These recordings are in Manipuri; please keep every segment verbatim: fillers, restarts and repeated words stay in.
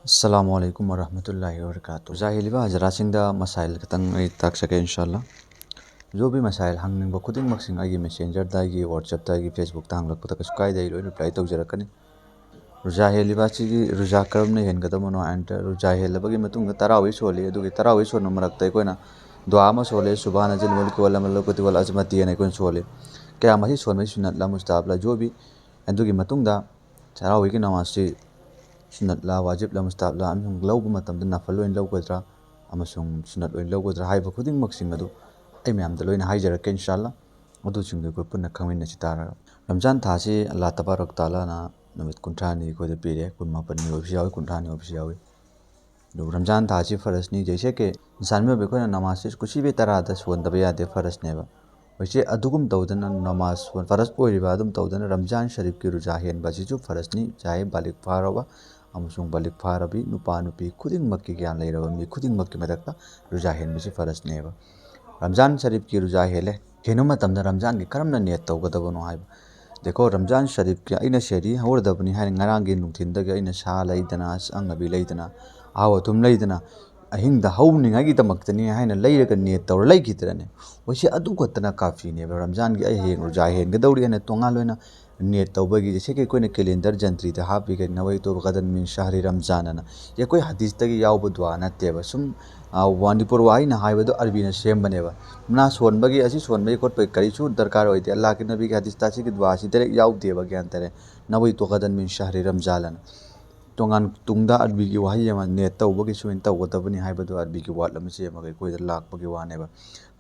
ꯑꯁꯂꯥꯃꯨ ꯑꯂꯥꯏꯀꯨꯝ ꯋꯔꯍꯃꯇꯨꯜꯂꯥꯍꯤ ꯋꯕꯔꯀꯥꯇꯨꯍ꯫ ꯔꯣꯖꯥ ꯍꯦꯜꯂꯤꯕ ꯍꯖꯔꯥꯠꯁꯤꯡꯗ ꯃꯁꯥꯏꯜ ꯈꯤꯇꯪ ꯑꯩ ꯇꯥꯛꯆꯒꯦ, ꯏꯟꯁꯥ ꯑꯜꯂꯥ꯫ ꯖꯣ ꯚꯤ ꯃꯁꯥꯏꯜ ꯍꯪꯅꯤꯡꯕ ꯈꯨꯗꯤꯡꯃꯛꯁꯤꯡ ꯑꯩꯒꯤ ꯃꯦꯁꯦꯟꯖꯔꯗ, ꯑꯩꯒꯤ ꯋꯥꯆꯞꯇ, ꯑꯩꯒꯤ ꯐꯦꯁꯕꯨꯛꯇ ꯍꯪꯂꯛꯄꯗ ꯀꯩꯁꯨ ꯀꯥꯏꯗꯦ, ꯑꯩ ꯂꯣꯏ ꯔꯤꯄ꯭ꯂꯥꯏ ꯇꯧꯖꯔꯛꯀꯅꯤ꯫ ꯔꯣꯖꯥ ꯍꯦꯜꯂꯤꯕ ꯑꯁꯤꯒꯤ ꯔꯣꯖꯥ ꯀꯔꯝꯅ ꯍꯦꯟꯒꯗꯕꯅꯣ? ꯑꯦꯟꯗ ꯔꯣꯖꯥ ꯍꯦꯜꯂꯕꯒꯤ ꯃꯇꯨꯡꯗ ꯇꯔꯥꯋꯤ ꯁꯣꯜꯂꯤ꯫ ꯑꯗꯨꯒꯤ ꯇꯔꯥꯋꯤ ꯁꯣꯟꯕ ꯃꯔꯛꯇ ꯑꯩꯈꯣꯏꯅ ꯗꯨꯋꯥ ꯑꯃ ꯁꯣꯜꯂꯦ, ꯁꯨꯕꯍꯥꯅ ꯖꯤꯜ ꯃꯨꯜꯀꯤ ꯋꯜ ꯃꯂꯀꯨꯇꯤ ꯋꯜ ꯑꯖꯃꯇꯤ ꯍꯥꯏꯅ ꯑꯩꯈꯣꯏꯅ ꯁꯣꯜꯂꯤ꯫ ꯀꯌꯥ ꯃꯁꯤ ꯁꯣꯟꯕꯁꯤ ꯁꯨꯟꯅꯠꯂ ꯃꯨꯁꯇꯥꯍꯕꯂ? ꯖꯣ ꯚꯤ꯫ ꯑꯗꯨꯒꯤ ꯃꯇꯨꯡꯗ ꯇꯔꯥꯋꯤꯒꯤ ꯅꯃꯥꯖꯁꯤ ꯁꯨꯟꯅꯠꯂ ꯋꯥꯖꯤꯕꯂ ꯃꯨꯁꯇꯥꯍꯕꯂ ꯑꯃꯁꯨꯡ ꯂꯧꯕ ꯃꯇꯝꯗ ꯅꯐꯜ ꯑꯣꯏꯅ ꯂꯧꯒꯗ꯭ꯔꯥ ꯑꯃꯁꯨꯡ ꯁꯨꯟꯅꯠ ꯑꯣꯏꯅ ꯂꯧꯒꯗ꯭ꯔꯥ ꯍꯥꯏꯕ ꯈꯨꯗꯤꯡꯃꯛꯁꯤꯡ ꯑꯗꯨ ꯑꯩ ꯃꯌꯥꯝꯗ ꯂꯣꯏꯅ ꯍꯥꯏꯖꯔꯛꯀꯦ, ꯏꯟꯁꯥ ꯑꯜꯂꯥ꯫ ꯑꯗꯨꯁꯤꯡꯗꯨ ꯑꯩꯈꯣꯏ ꯄꯨꯟꯅ ꯈꯪꯃꯤꯟꯅꯁꯤ ꯇꯥꯔꯒ꯫ ꯔꯝꯖꯥꯟ ꯊꯥꯁꯤ ꯑꯜꯂꯥ ꯇꯕꯥꯔꯛ ꯇꯥꯂꯥꯅ ꯅꯨꯃꯤꯠ ꯀꯨꯟꯊ꯭ꯔꯥꯅꯤ ꯑꯩꯈꯣꯏꯗ ꯄꯤꯔꯦ, ꯀꯨꯟꯃꯥꯄꯟꯅꯤ ꯑꯣꯏꯕꯁꯨ ꯌꯥꯎꯏ, ꯀꯨꯟꯊ꯭ꯔꯥꯅꯤ ꯑꯣꯏꯕꯁꯨ ꯌꯥꯎꯏ꯫ ꯑꯗꯨꯕꯨ ꯔꯝꯖꯥꯟ ꯊꯥꯁꯤ ꯐꯔꯁꯅꯤ, ꯖꯩꯁꯦ ꯀꯦ ꯏꯟꯁꯥꯟ ꯃꯤꯑꯣꯏꯕ ꯑꯩꯈꯣꯏꯅ ꯅꯃꯥꯖꯁꯤ ꯀꯨꯁꯤꯕꯤ ꯇꯔꯥꯗ ꯁꯣꯟꯗꯕ ꯌꯥꯗꯦ, ꯐꯔꯁꯅꯦꯕ꯫ ꯍꯧꯖꯤꯛ ꯑꯗꯨꯒꯨꯝ ꯇꯧꯗꯅ ꯅꯃꯥꯖ ꯁꯣꯟ-, ꯐꯔꯁ ꯑꯣꯏꯔꯤꯕ ꯑꯗꯨꯝ ꯇꯧꯗꯅ ꯔꯝꯖꯥꯟ ꯁꯔꯤꯐꯀꯤ ꯔꯨꯖꯥ ꯍꯦꯟꯕ ꯑꯁꯤꯁꯨ ꯐꯔꯁꯅꯤ, ꯆꯥꯍꯦ ꯕꯥꯂꯤꯛ ꯐꯥꯔꯕ ꯑꯃꯁꯨꯡ ꯕꯥꯂꯤꯛ ꯐꯥꯔꯕꯤ ꯅꯨꯄꯥ ꯅꯨꯄꯤ ꯈꯨꯗꯤꯡꯃꯛꯀꯤ, ꯒ꯭ꯌꯥꯟ ꯂꯩꯔꯕ ꯃꯤ ꯈꯨꯗꯤꯡꯃꯛꯀꯤ ꯃꯊꯛꯇ ꯔꯨꯖꯥ ꯍꯦꯟꯕꯁꯤ ꯐꯔꯁꯅꯦꯕ꯫ ꯔꯝꯖꯥꯟ ꯁꯔꯤꯐꯀꯤ ꯔꯨꯖꯥ ꯍꯦꯜꯂꯦ꯫ ꯍꯦꯟꯕ ꯃꯇꯝꯗ ꯔꯝꯖꯥꯟꯒꯤ ꯀꯔꯝꯅ ꯅꯤꯌꯠ ꯇꯧꯒꯗꯕꯅꯣ ꯍꯥꯏꯕ꯫ ꯗꯦꯈꯣ, ꯔꯝꯖꯥꯟ ꯁꯔꯤꯐꯀꯤ ꯑꯩꯅ ꯁꯦꯍꯔꯤ ꯍꯧꯔꯗꯕꯅꯤ ꯍꯥꯏꯅ ꯉꯔꯥꯡꯒꯤ ꯅꯨꯡꯊꯤꯟꯗꯒꯤ ꯑꯩꯅ ꯁꯥ ꯂꯩꯗꯅ, ꯑꯁ, ꯑꯉꯕꯤ ꯂꯩꯗꯅ, ꯑꯍꯥꯎ ꯑꯊꯨꯝ ꯂꯩꯗꯅ, ꯑꯍꯤꯡꯗ ꯍꯧꯅꯤꯡꯉꯥꯏꯒꯤꯗꯃꯛꯇꯅꯤ ꯍꯥꯏꯅ ꯂꯩꯔꯒ ꯅꯤꯌꯠ ꯇꯧꯔ ꯂꯩꯈꯤꯗ꯭ꯔꯅꯦ? ꯃꯣꯏꯁꯦ ꯑꯗꯨ ꯈꯛꯇꯅ ꯀꯥꯐꯤꯅꯦꯕ꯫ ꯔꯝꯖꯥꯟꯒꯤ ꯑꯩ ꯍꯌꯦꯡ ꯔꯣꯖꯥ ꯍꯦꯟꯒꯗꯧꯔꯤ ꯍꯥꯏꯅ ꯇꯣꯉꯥꯟ ꯑꯣꯏꯅ ꯅꯤꯌꯠ ꯇꯧꯕꯒꯤ, ꯖꯩꯁꯦ ꯀꯤ ꯑꯩꯈꯣꯏꯅ ꯀꯦꯂꯦꯟꯗꯔ ꯖꯟꯇ꯭ꯔꯤꯗ ꯍꯥꯞꯄꯤꯒꯦ, ꯅꯋꯩꯇꯨ ꯒꯗꯟ ꯃꯤꯟ ꯁꯍꯔꯤ ꯔꯝꯖꯥꯟ ꯑꯅ꯫ ꯑꯩꯈꯣꯏ ꯍꯗꯤꯁꯇꯒꯤ ꯌꯥꯎꯕ ꯗꯨꯋꯥ ꯅꯠꯇꯦꯕ꯫ ꯁꯨꯝ, ꯑ, ꯃꯅꯤꯄꯨꯔ ꯋꯥꯍꯩꯅ ꯍꯥꯏꯕꯗꯣ ꯑꯔꯕꯤꯅ ꯁꯦꯝꯕꯅꯦꯕ꯫ ꯃꯅꯥ ꯁꯣꯟꯕꯒꯤ, ꯑꯁꯤ ꯁꯣꯟꯕꯒꯤ ꯈꯣꯠꯄꯒꯤ ꯀꯔꯤꯁꯨ ꯗꯔꯀꯥꯔ ꯑꯣꯏꯗꯦ꯫ ꯑꯜꯂꯥꯍꯀꯤ ꯅꯕꯤꯒꯤ ꯍꯗꯤꯁꯇ ꯑꯁꯤꯒꯤ ꯗꯨꯋꯥꯁꯤ ꯗꯥꯏꯔꯦꯛ ꯌꯥꯎꯗꯦꯕ, ꯒ꯭ꯌꯥꯟ ꯇꯥꯔꯦ꯫ ꯅꯋꯩꯇꯨ ꯒꯗꯟ ꯃꯤꯟ ꯁꯍꯔꯤ ꯔꯝꯖꯥꯟ ꯑꯅ꯫ ꯇꯣꯉꯥꯟ ꯇꯨꯡꯗ ꯑꯔꯕꯤꯒꯤ ꯋꯥꯍꯩ ꯑꯃ ꯅꯤꯌꯠ ꯇꯧꯕꯒꯤ ꯁꯨꯃꯥꯏꯅ ꯇꯧꯒꯗꯕꯅꯤ ꯍꯥꯏꯕꯗꯣ ꯑꯔꯕꯤꯒꯤ ꯋꯥꯔꯗ ꯑꯃ ꯁꯦꯝꯃꯒ ꯑꯩꯈꯣꯏꯗ ꯂꯥꯛꯄꯒꯤ ꯋꯥꯅꯦꯕ꯫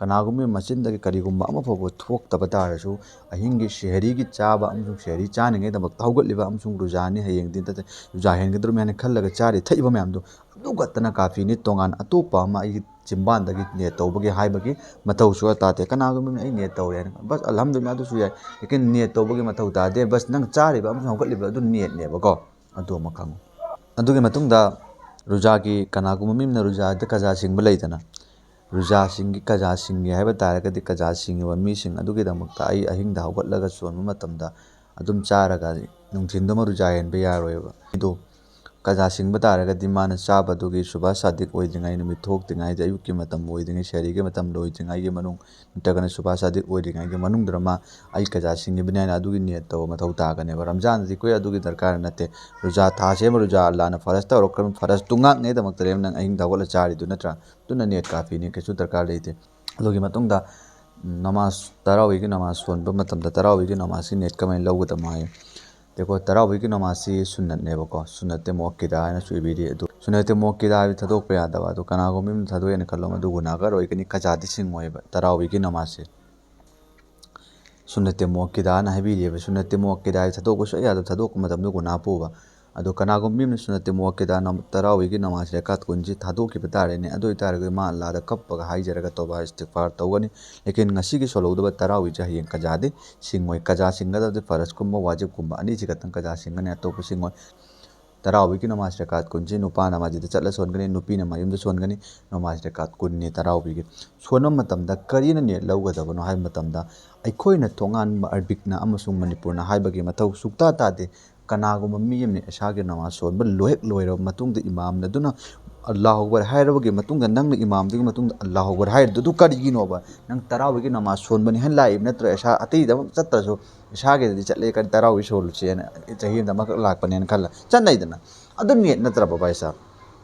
ꯀꯅꯥꯒꯨꯝꯕ ꯃꯆꯤꯟꯗꯒꯤ ꯀꯔꯤꯒꯨꯝꯕ ꯑꯃ ꯐꯥꯎꯕ ꯊꯣꯛꯇꯕ ꯇꯥꯔꯁꯨ, ꯑꯍꯤꯡꯒꯤ ꯁꯦꯍꯔꯤꯒꯤ ꯆꯥꯕ ꯑꯃꯁꯨꯡ ꯁꯦꯍꯔꯤ ꯆꯥꯅꯤꯡꯉꯩꯗꯃꯛꯇ ꯍꯧꯒꯠꯂꯤꯕ ꯑꯃꯁꯨꯡ ꯔꯨꯖꯥꯅꯤ, ꯍꯌꯦꯡꯗꯤ ꯅꯠꯇꯦ, ꯔꯨꯖꯥ ꯍꯦꯟꯒꯗꯧꯔꯤꯕꯅꯤ ꯍꯥꯏꯅ ꯈꯜꯂꯒ ꯆꯥꯔꯤ ꯊꯛꯏꯕ ꯃꯌꯥꯝꯗꯣ ꯑꯗꯨ ꯈꯛꯇꯅ ꯀꯥꯐꯤꯅꯤ꯫ ꯇꯣꯉꯥꯟ ꯑꯇꯣꯞꯄ ꯑꯃ ꯑꯩꯒꯤ ꯆꯤꯝꯕꯥꯟꯗꯒꯤ ꯅꯤꯌꯠ ꯇꯧꯕꯒꯤ ꯍꯥꯏꯕꯒꯤ ꯃꯊꯧꯁꯨ ꯇꯥꯗꯦ꯫ ꯀꯅꯥꯒꯨꯝꯕ ꯑꯃꯅ ꯑꯩ ꯅꯤꯌꯠ ꯇꯧꯔꯦ ꯍꯥꯏꯅ, ꯕꯁ, ꯑꯜꯍꯝꯗꯨꯂꯤꯜꯂꯥꯍ, ꯑꯗꯨꯁꯨ ꯌꯥꯏ꯫ ꯂꯦꯀꯤꯟ ꯅꯤꯌꯠ ꯇꯧꯕꯒꯤ ꯃꯊꯧ ꯇꯥꯗꯦ꯫ ꯕꯁ, ꯅꯪ ꯆꯥꯔꯤꯕ ꯑꯃꯁꯨꯡ ꯍꯧꯒꯠꯂꯤꯕ ꯑꯗꯨ ꯅꯤꯌꯠꯅꯦꯕꯀꯣ꯫ ꯑꯗꯨ ꯑꯃ ꯈꯪꯉꯨ꯫ ꯑꯗꯨꯒꯤ ꯃꯇꯨꯡꯗ ꯔꯨꯖꯥꯒꯤ, ꯀꯅꯥꯒꯨꯝꯕ ꯃꯤ ꯑꯃꯅ ꯔꯨꯖꯥꯗ ꯀꯖꯥ ꯁꯤꯡꯕ ꯂꯩꯗꯅ, ꯔꯨꯖꯥꯁꯤꯡꯒꯤ ꯀꯖꯥ ꯁꯤꯡꯒꯦ ꯍꯥꯏꯕ ꯇꯥꯔꯒꯗꯤ, ꯀꯖꯥ ꯁꯤꯡꯉꯤꯕ ꯃꯤꯁꯤꯡ ꯑꯗꯨꯒꯤꯗꯃꯛꯇ ꯑꯩ ꯑꯍꯤꯡꯗ ꯍꯧꯒꯠꯂꯒ ꯁꯣꯟꯕ ꯃꯇꯝꯗ ꯑꯗꯨꯝ ꯆꯥꯔꯒ ꯅꯨꯡꯊꯤꯟꯗꯨꯃ ꯔꯨꯖꯥ ꯍꯦꯟꯕ ꯌꯥꯔꯣꯏꯕ꯫ ꯑꯗꯨ ꯀꯖꯥ ꯁꯤꯡꯕ ꯇꯥꯔꯒꯗꯤ ꯃꯥꯅ ꯆꯥꯕꯗꯨꯒꯤ ꯁꯨꯕꯥ ꯁꯥꯗꯤꯛ ꯑꯣꯏꯗ꯭ꯔꯤꯉꯩ, ꯅꯨꯃꯤꯠ ꯊꯣꯛꯇ꯭ꯔꯤꯉꯩꯗ, ꯑꯌꯨꯛꯀꯤ ꯃꯇꯝ ꯑꯣꯏꯗ꯭ꯔꯤꯉꯩ, ꯁꯦꯍꯔꯤꯒꯤ ꯃꯇꯝ ꯂꯣꯏꯗ꯭ꯔꯤꯉꯩꯒꯤ ꯃꯅꯨꯡ, ꯅꯠꯇ꯭ꯔꯒꯅ ꯁꯨꯕꯥ ꯁꯥꯗꯤꯛ ꯑꯣꯏꯗ꯭ꯔꯤꯉꯩꯒꯤ ꯃꯅꯨꯡꯗ ꯃꯥ ꯑꯩ ꯀꯖꯥ ꯁꯤꯡꯉꯤꯕꯅꯤ ꯍꯥꯏꯅ ꯑꯗꯨꯒꯤ ꯅꯤꯌꯠ ꯇꯧꯕ ꯃꯊꯧ ꯇꯥꯒꯅꯦꯕ꯫ ꯔꯝꯖꯥꯟꯗꯗꯤ ꯑꯩꯈꯣꯏ ꯑꯗꯨꯒꯤ ꯗꯔꯀꯥꯔ ꯅꯠꯇꯦ꯫ ꯔꯣꯖꯥ ꯊꯥꯁꯦ ꯑꯃ ꯔꯣꯖꯥ ꯑꯜꯂꯥꯅ ꯐꯔꯁ ꯇꯧꯔꯛꯈ꯭ꯔꯕ, ꯐꯔꯁꯇꯨ ꯉꯥꯛꯅꯉꯩꯗꯃꯛꯇꯅꯦꯕ ꯅꯪ ꯑꯍꯤꯡ ꯊꯥꯒꯠꯂ ꯆꯥꯔꯤꯗꯨ ꯅꯠꯇ꯭ꯔꯥ? ꯑꯗꯨꯅ ꯅꯤꯌꯠ ꯀꯥꯐꯤꯅꯤ, ꯀꯩꯁꯨ ꯗꯔꯀꯥꯔ ꯂꯩꯇꯦ꯫ ꯑꯗꯨꯒꯤ ꯃꯇꯨꯡꯗ ꯅꯃꯥꯖ, ꯇꯔꯥꯋꯤꯒꯤ ꯅꯃꯥꯖ ꯁꯣꯟꯕ ꯃꯇꯝꯗ ꯇꯔꯥꯋꯤꯒꯤ ꯅꯃꯥꯖꯁꯤ ꯅꯤꯌꯠ ꯀꯃꯥꯏꯅ ꯂꯧꯒꯗꯕꯅꯣ ꯍꯥꯏ꯫ ꯗꯦꯀꯣ, ꯇꯔꯥꯋꯤꯒꯤ ꯅꯃꯥꯖꯁꯤ ꯁꯨꯟꯅꯠꯅꯦꯕꯀꯣ, ꯁꯨꯟꯅꯠꯇꯦ ꯃꯨꯑꯛꯀꯤꯗꯥ ꯍꯥꯏꯅꯁꯨ ꯏꯕꯤꯔꯤ꯫ ꯑꯗꯨ ꯁꯨꯟꯅꯠꯇꯦ ꯃꯨꯑꯛꯀꯤꯗꯥ ꯍꯥꯏꯕꯗꯤ ꯊꯥꯗꯣꯛꯄ ꯌꯥꯗꯕ꯫ ꯑꯗꯨ ꯀꯅꯥꯒꯨꯝꯕ ꯑꯃꯅ ꯊꯥꯗꯣꯛꯑꯦꯅ ꯈꯜꯂꯣ, ꯃꯗꯨ ꯒꯨꯅꯥꯒꯔ ꯑꯣꯏꯒꯅꯤ, ꯀꯖꯥꯗꯤ ꯁꯤꯡꯉꯣꯏꯕ ꯇꯔꯥꯋꯤꯒꯤ ꯅꯃꯥꯖꯁꯦ꯫ ꯁꯨꯟꯅꯠꯇꯦ ꯃꯨꯑꯛꯀꯤꯗꯥꯅ ꯍꯥꯏꯕꯤꯔꯤꯑꯕ꯫ ꯁꯨꯟꯅꯠꯇꯦ ꯃꯨꯑꯛꯀꯤꯗꯥ ꯍꯥꯏꯕ ꯊꯥꯗꯣꯛꯄ ꯁꯨꯛꯌꯥ ꯌꯥꯗꯕ, ꯊꯥꯗꯣꯛꯄ ꯃꯇꯝꯗ ꯒꯨꯅꯥ ꯄꯨꯕ꯫ ꯑꯗꯣ ꯀꯅꯥꯒꯨꯝꯕ ꯑꯃꯅ ꯁꯨꯟꯅꯠꯇꯦ ꯃꯨꯑꯛꯀꯤꯗꯥ ꯅꯝ-, ꯇꯔꯥꯋꯤꯒꯤ ꯅꯃꯥꯖ ꯔꯀꯥꯠ ꯀꯨꯟꯁꯤ ꯊꯥꯗꯣꯛꯈꯤꯕ ꯇꯥꯔꯦꯅꯦ, ꯑꯗꯨ ꯑꯣꯏꯇꯥꯔꯒꯗꯤ ꯃꯥ ꯑꯜꯂꯥꯗ ꯀꯞꯄꯒ ꯍꯥꯏꯖꯔꯒ ꯇꯧꯕ ꯏꯁꯇꯤꯛꯐꯥꯔ ꯇꯧꯒꯅꯤ꯫ ꯂꯦꯀꯤꯟ ꯉꯁꯤꯒꯤ ꯁꯣꯜꯍꯧꯗꯕ ꯇꯔꯥꯋꯤꯁꯦ ꯍꯌꯦꯡ ꯀꯖꯥꯗꯤ ꯁꯤꯡꯉꯣꯏ꯫ ꯀꯖꯥ ꯁꯤꯡꯒꯗꯕꯗꯤ ꯐꯔꯁꯀꯨꯝꯕ ꯋꯥꯖꯤꯕꯀꯨꯝꯕ ꯑꯅꯤꯁꯤ ꯈꯛꯇꯪ ꯀꯖꯥ ꯁꯤꯡꯒꯅꯤ, ꯑꯇꯣꯞꯄ ꯁꯤꯡꯉꯣꯏ꯫ ꯇꯔꯥꯋꯤꯒꯤ ꯅꯃꯥꯖ ꯔꯀꯥꯠ ꯀꯨꯟꯁꯤ ꯅꯨꯄꯥꯅ ꯃꯁꯖꯤꯗꯇ ꯆꯠꯂ ꯁꯣꯟꯒꯅꯤ, ꯅꯨꯄꯤꯅ ꯃꯌꯨꯝꯗ ꯁꯣꯟꯒꯅꯤ꯫ ꯅꯃꯥꯖ ꯔꯀꯥꯠ ꯀꯨꯟꯅꯤ ꯇꯔꯥꯋꯤꯒꯤ꯫ ꯁꯣꯟꯕ ꯃꯇꯝꯗ ꯀꯔꯤꯅ ꯅꯤꯌꯠ ꯂꯧꯒꯗꯕꯅꯣ ꯍꯥꯏꯕ ꯃꯇꯝꯗ, ꯑꯩꯈꯣꯏꯅ ꯊꯣꯡꯒꯥꯟꯕ ꯑꯔꯕꯤꯛꯅ ꯑꯃꯁꯨꯡ ꯃꯅꯤꯄꯨꯔꯅ ꯍꯥꯏꯕꯒꯤ ꯃꯊꯧ ꯁꯨꯛꯇꯥ ꯇꯥꯗꯦ꯫ ꯀꯅꯥꯒꯨꯝꯕ ꯃꯤ ꯑꯃꯅ ꯏꯁꯥꯒꯤ ꯅꯃꯥꯖ ꯁꯣꯟꯕ ꯂꯣꯏ ꯍꯦꯛ ꯂꯣꯏꯔꯕ ꯃꯇꯨꯡꯗ ꯏꯃꯥꯝꯅ ꯑꯗꯨꯅ "ꯑꯜꯂꯥꯍꯨ ꯑꯛꯕꯔ" ꯍꯥꯏꯔꯕꯒꯤ ꯃꯇꯨꯡꯗ, ꯅꯪꯅ ꯏꯃꯥꯝꯗꯨꯒꯤ ꯃꯇꯨꯡꯗ "ꯑꯜꯂꯥꯍꯨ ꯑꯛꯕꯔ" ꯍꯥꯏꯔꯤꯗꯨ, ꯑꯗꯨ ꯀꯔꯤꯒꯤꯅꯣꯕ? ꯅꯪ ꯇꯔꯥꯋꯤꯒꯤ ꯅꯃꯥꯖ ꯁꯣꯟꯕꯅꯤ ꯍꯥꯏꯅ ꯂꯥꯛꯏꯕ ꯅꯠꯇ꯭ꯔꯣ? ꯏꯁꯥ ꯑꯇꯩꯗ ꯑꯃꯨꯛ ꯆꯠꯇ꯭ꯔꯁꯨ ꯏꯁꯥꯒꯤꯗꯗꯤ ꯆꯠꯂꯦ, ꯀꯔꯤ ꯇꯔꯥꯋꯤ ꯁꯣꯜꯂꯨꯁꯦꯅ, ꯆꯍꯤ ꯑꯃꯗ ꯑꯃꯈꯛ ꯂꯥꯛꯄꯅꯦꯅ ꯈꯜꯂ ꯆꯠꯅꯩꯗꯅ꯫ ꯑꯗꯨ ꯅꯤꯌꯠ ꯅꯠꯇ꯭ꯔꯕ ꯚꯥꯏ ꯁꯥꯍꯕ?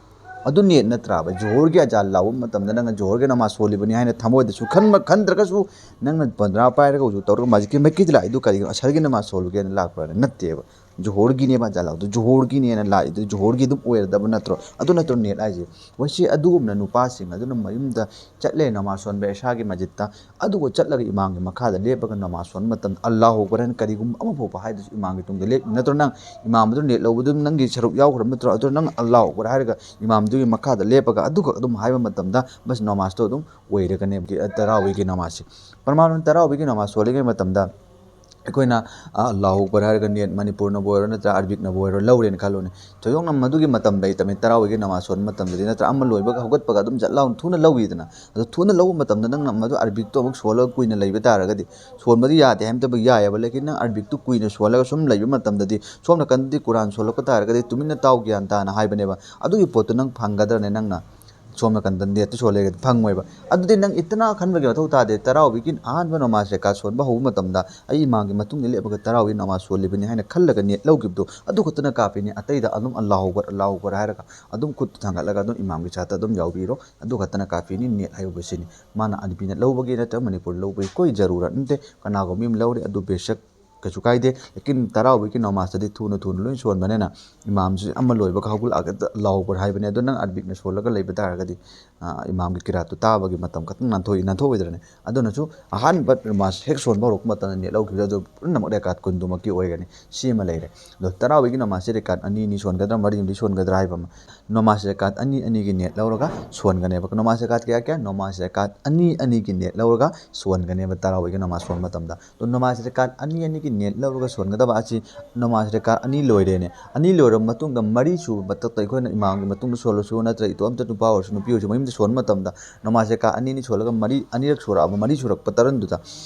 ꯑꯗꯨ ꯅꯤꯌꯠ ꯅꯠꯇ꯭ꯔꯕ? ꯖꯣꯍꯣꯔꯒꯤ ꯑꯖꯥꯟ ꯂꯥꯎꯕ ꯃꯇꯝꯗ ꯅꯪꯅ ꯖꯣꯍꯣꯔꯒꯤ ꯅꯃꯥꯖ ꯁꯣꯜꯂꯤꯕꯅꯤ ꯍꯥꯏꯅ ꯊꯃꯣꯏꯗꯁꯨ ꯈꯟꯕ, ꯈꯟꯗ꯭ꯔꯒꯁꯨ ꯅꯪꯅ ꯕꯟꯗ꯭ꯔꯥ ꯄꯥꯏꯔꯒ ꯎꯖꯨ ꯇꯧꯔꯒ ꯃꯁꯖꯤꯗꯀꯤ ꯃꯥꯏꯀꯩꯗ ꯂꯥꯛꯏꯗꯨ ꯀꯔꯤꯒꯤꯅꯣ? ꯑꯁꯔꯒꯤ ꯅꯃꯥꯖ ꯁꯣꯜꯂꯨꯒꯦꯅ ꯂꯥꯛꯄ꯭ꯔꯥꯅ? ꯅꯠꯇꯦꯕ꯫ ꯖꯣꯍꯣꯔꯒꯤꯅꯦꯕ ꯑꯖꯥꯟ ꯂꯥꯎꯗꯣ, ꯖꯣꯍꯣꯔꯒꯤꯅꯦꯅ ꯂꯥꯛꯏꯗꯨ ꯖꯣꯍꯣꯔꯒꯤ ꯑꯗꯨꯝ ꯑꯣꯏꯔꯗꯕ ꯅꯠꯇ꯭ꯔꯣ? ꯑꯗꯨ ꯅꯠꯇ꯭ꯔꯣ ꯅꯤꯌꯠ ꯍꯥꯏꯁꯦ? ꯃꯣꯏꯁꯤ ꯑꯗꯨꯒꯨꯝꯅ ꯅꯨꯄꯥꯁꯤꯡ ꯑꯗꯨꯅ ꯃꯌꯨꯝꯗ ꯆꯠꯂꯦ ꯅꯃꯥꯖ ꯁꯣꯟꯕ ꯏꯁꯥꯒꯤ ꯃꯁꯖꯤꯗꯇ, ꯑꯗꯨꯒ ꯆꯠꯂꯒ ꯏꯃꯥꯝꯒꯤ ꯃꯈꯥꯗ ꯂꯦꯞꯄꯒ ꯅꯃꯥꯖ ꯁꯣꯟꯕ ꯃꯇꯝꯗ "ꯑꯜꯂꯥꯍꯨ ꯑꯛꯕꯔ" ꯍꯥꯏꯅ ꯀꯔꯤꯒꯨꯝꯕ ꯑꯃ ꯐꯥꯎꯕ ꯍꯥꯏꯗ꯭ꯔꯁꯨ ꯏꯃꯥꯝꯒꯤ ꯇꯨꯡꯗ ꯂꯦꯞꯄꯤ ꯅꯠꯇ꯭ꯔꯣ? ꯅꯪ ꯏꯃꯥꯝ ꯑꯗꯨ ꯅꯤꯌꯠ ꯂꯧꯕꯗꯨ ꯅꯪꯒꯤ ꯁꯔꯨꯛ ꯌꯥꯎꯈ꯭ꯔꯕ ꯅꯠꯇ꯭ꯔꯣ? ꯑꯗꯨ ꯅꯪ "ꯑꯜꯂꯥꯍꯨ ꯑꯛꯕꯔ" ꯍꯥꯏꯔꯒ ꯏꯃꯥꯝꯗꯨꯒꯤ ꯃꯈꯥꯗ ꯂꯦꯞꯄꯒ ꯑꯗꯨꯒ ꯑꯗꯨꯝ ꯍꯥꯏꯕ ꯃꯇꯝꯗ ꯃꯁꯤ ꯅꯃꯥꯖꯇꯣ ꯑꯗꯨꯝ ꯑꯣꯏꯔꯒꯅꯦꯕ ꯇꯔꯥꯋꯤꯒꯤ ꯅꯃꯥꯖꯁꯦ꯫ ꯄ꯭ꯔꯃꯥꯟ ꯑꯣꯏꯅ ꯇꯔꯥꯋꯤꯒꯤ ꯅꯃꯥꯖ ꯁꯣꯜꯂꯤꯉꯩ ꯃꯇꯝꯗ ꯑꯩꯈꯣꯏꯅ ꯑꯜꯂꯥꯍꯨ ꯑꯛꯕꯔ ꯍꯥꯏꯔꯒ ꯅꯦꯠ ꯃꯅꯤꯄꯨꯔꯅꯕꯨ ꯑꯣꯏꯔꯣ ꯅꯠꯇ꯭ꯔꯒ ꯑꯔꯕꯤꯛꯅꯕꯨ ꯑꯣꯏꯔꯣ ꯂꯧꯔꯦꯅ ꯈꯜꯂꯣꯅꯦ꯫ ꯊꯣꯏꯗꯣꯛꯅ ꯃꯗꯨꯒꯤ ꯃꯇꯝ ꯂꯩꯇꯕꯅꯤ꯫ ꯇꯔꯥꯋꯤꯒꯤ ꯅꯃꯥꯖ ꯁꯣꯟꯕ ꯃꯇꯝꯗꯗꯤ ꯅꯠꯇ꯭ꯔꯒ ꯑꯃ ꯂꯣꯏꯕꯒ ꯍꯧꯒꯠꯄꯒ ꯑꯗꯨꯝ ꯖꯠ ꯂꯥꯎꯅ ꯊꯨꯅ ꯂꯧꯋꯤꯗꯅ꯫ ꯑꯗꯣ ꯊꯨꯅ ꯂꯧꯕ ꯃꯇꯝꯗ ꯅꯪꯅ ꯃꯗꯨ ꯑꯔꯕꯤꯛꯇꯣ ꯑꯃꯨꯛ ꯁꯣꯜꯂꯒ ꯀꯨꯏꯅ ꯂꯩꯕ ꯇꯥꯔꯒꯗꯤ, ꯁꯣꯟꯕꯗꯤ ꯌꯥꯗꯦ ꯍꯥꯏꯕ ꯅꯠꯇꯕ ꯌꯥꯏꯑꯕ, ꯂꯦꯀꯤꯟ ꯅꯪ ꯑꯔꯕꯤꯛꯇꯨ ꯀꯨꯏꯅ ꯁꯣꯜꯂꯒ ꯁꯨꯝ ꯂꯩꯕ ꯃꯇꯝꯗꯗꯤ ꯁꯣꯝ ꯅꯥꯀꯟꯗꯗꯤ ꯀꯨꯔꯥꯟ ꯁꯣꯜꯂꯛꯄ ꯇꯥꯔꯒꯗꯤ ꯇꯨꯃꯤꯟꯅ ꯇꯥꯎ ꯒ꯭ꯌꯥꯟ ꯇꯥꯅ ꯍꯥꯏꯕꯅꯦꯕ꯫ ꯑꯗꯨꯒꯤ ꯄꯣꯠꯇꯨ ꯅꯪ ꯐꯪꯒꯗ꯭ꯔꯅꯦ? ꯅꯪꯅ ꯁꯣꯝ ꯅꯥꯀꯟꯗ ꯅꯦꯠꯇꯨ ꯁꯣꯜꯂꯦꯒꯗꯤ ꯐꯪꯉꯣꯏꯕ꯫ ꯑꯗꯨꯗꯤ ꯅꯪ ꯏꯇꯅꯥ ꯈꯟꯕꯒꯤ ꯃꯊꯧ ꯇꯥꯗꯦ꯫ ꯇꯔꯥꯎꯕꯤꯒꯤ ꯑꯍꯥꯟꯕ ꯅꯃꯥꯖ ꯔꯦꯀꯥꯠ ꯁꯣꯟꯕ ꯍꯧꯕ ꯃꯇꯝꯗ ꯑꯩ ꯏꯃꯥꯝꯒꯤ ꯃꯇꯨꯡꯗ ꯂꯦꯞꯄꯒ ꯇꯔꯥꯎꯕꯤ ꯅꯃꯥꯖ ꯁꯣꯜꯂꯤꯕꯅꯤ ꯍꯥꯏꯅ ꯈꯜꯂꯒ ꯅꯦꯠ ꯂꯧꯈꯤꯕꯗꯣ ꯑꯗꯨ ꯈꯛꯇꯅ ꯀꯥꯞꯄꯤꯅꯤ꯫ ꯑꯇꯩꯗ ꯑꯗꯨꯝ "ꯑꯜꯂꯥꯍꯨ ꯑꯛꯕꯔ, ꯑꯜꯂꯥꯍꯨ ꯑꯛꯕꯔ" ꯍꯥꯏꯔꯒ ꯑꯗꯨꯝ ꯈꯨꯠ ꯊꯥꯡꯒꯠꯂꯒ ꯑꯗꯨꯝ ꯏꯃꯥꯝꯒꯤ ꯁꯥꯠꯇ ꯑꯗꯨꯝ ꯌꯥꯎꯕꯤꯔꯣ꯫ ꯑꯗꯨ ꯈꯛꯇꯅ ꯀꯥꯞꯄꯤꯅꯤ ꯅꯦꯠ ꯍꯥꯏꯕꯁꯤꯅꯤ꯫ ꯃꯥꯅ ꯑꯔꯕꯤꯅ ꯂꯧꯕꯒꯤ ꯅꯠꯇ꯭ꯔꯒ ꯃꯅꯤꯄꯨꯔ ꯂꯧꯕꯒꯤ ꯀꯣꯏ ꯖꯔꯨꯔꯠ ꯅꯠꯇꯦ꯫ ꯀꯅꯥꯒꯨꯝꯕ ꯑꯃ ꯂꯧꯔꯦ, ꯑꯗꯨ ꯕꯦꯁꯛ ꯀꯩꯁꯨ ꯀꯥꯏꯗꯦ꯫ ꯂꯦꯀꯤꯟ ꯇꯔꯥꯎꯕꯤꯒꯤ ꯅꯃꯥꯖꯇꯗꯤ ꯊꯨꯅ ꯊꯨꯅ ꯂꯣꯏ ꯁꯣꯟꯕꯅꯤꯅ ꯏꯃꯥꯝꯁꯤ ꯑꯃ ꯂꯣꯏꯕꯒ ꯍꯧꯒꯠꯂꯛꯑꯒ "ꯑꯜꯂꯥꯍꯨ ꯑꯛꯕꯔ" ꯍꯥꯏꯕꯅꯦ꯫ ꯑꯗꯣ ꯅꯪ ꯑꯔꯕꯤꯛꯅ ꯁꯣꯜꯂꯒ ꯂꯩꯕ ꯇꯥꯔꯒꯗꯤ, ꯑ, ꯏꯃꯥꯝꯒꯤ ꯀꯤꯔꯥꯠꯇꯨ ꯇꯥꯕꯒꯤ ꯃꯇꯝ ꯈꯛꯇꯪ ꯅꯥꯟꯊꯣꯛꯏ, ꯅꯥꯟꯊꯣꯛꯑꯣꯏꯗ꯭ꯔꯅꯦ? ꯑꯗꯨꯅꯁꯨ ꯑꯍꯥꯟꯕ ꯅꯃꯥꯖ ꯍꯦꯛ ꯁꯣꯟꯕ ꯍꯧꯔꯛꯄ ꯃꯇꯝꯗ ꯅꯦꯠ ꯂꯧꯈꯤꯕꯗ ꯑꯗꯨ ꯄꯨꯝꯅꯃꯛ ꯔꯦꯀꯥꯠ ꯀꯨꯟꯗꯨꯃꯛꯀꯤ ꯑꯣꯏꯒꯅꯤ꯫ ꯁꯤꯃ ꯂꯩꯔꯦ꯫ ꯑꯗꯣ ꯇꯔꯥꯎꯕꯤꯒꯤ ꯅꯃꯥꯖꯁꯦ ꯔꯦꯀꯥꯠ ꯑꯅꯤ ꯑꯅꯤ ꯁꯣꯟꯒꯗ꯭ꯔꯥ, ꯃꯔꯤ ꯑꯃꯗꯤ ꯁꯣꯟꯒꯗ꯭ꯔꯥ ꯍꯥꯏꯕ ꯑꯃ꯫ ꯅꯃꯥꯖ ꯔꯦꯀꯥꯠ ꯑꯅꯤ ꯑꯅꯤꯒꯤ ꯅꯦꯠ ꯂꯧꯔꯒ ꯁꯣꯟꯒꯅꯦꯕ꯫ ꯅꯃꯥꯖ ꯔꯦꯀꯥꯠ ꯀꯌꯥ ꯀꯌꯥ? ꯅꯃꯥꯖ ꯔꯦꯀꯥꯠ ꯑꯅꯤ ꯑꯅꯤꯒꯤ ꯅꯦꯠ ꯂꯧꯔꯒ ꯁꯣꯟꯒꯅꯦꯕ ꯇꯔꯥꯎꯕꯤꯒꯤ ꯅꯃꯥꯖ ꯁꯣꯟꯕ ꯃꯇꯝꯗ꯫ ꯑꯗꯣ ꯅꯃꯥꯖ ꯔꯦꯀꯥꯠ ꯑꯅꯤ ꯑꯅꯤꯒꯤ ꯅꯦꯠ ꯂꯧꯔꯒ ꯁꯣꯟꯒꯗꯕ ꯑꯁꯤ ꯅꯃꯥꯖ ꯔꯦꯀꯥꯠ ꯑꯅꯤ ꯂꯣꯏꯔꯦꯅꯦ꯫ ꯑꯅꯤ ꯂꯣꯏꯔꯕ ꯃꯇꯨꯡꯗ ꯃꯔꯤ ꯁꯨꯕ ꯃꯊꯛꯇ ꯑꯩꯈꯣꯏꯅ ꯏꯃꯥꯝꯒꯤ ꯃꯇꯨꯡꯗ ꯁꯣꯜꯂꯁꯨ ꯅꯠꯇ꯭ꯔꯒ ꯏꯇꯣꯝꯇ ꯅꯨꯄꯥ ꯑꯣꯏꯔꯁꯨ ꯅꯨꯄꯤ ꯑꯣꯏꯔꯁꯨ ꯃꯌꯨꯝꯗ ꯁꯣꯟꯕ ꯃꯇꯝꯗ ꯅꯃꯥꯖ ꯔꯦꯀꯥꯠ ꯑꯅꯤ ꯑꯅꯤ ꯁꯣꯜꯂꯒ ꯃꯔꯤ, ꯑꯅꯤꯔꯛ ꯁꯣꯔꯛꯑꯕ, ꯃꯔꯤ ꯁꯨꯔꯛꯄ ꯇꯔꯟꯗꯨꯗ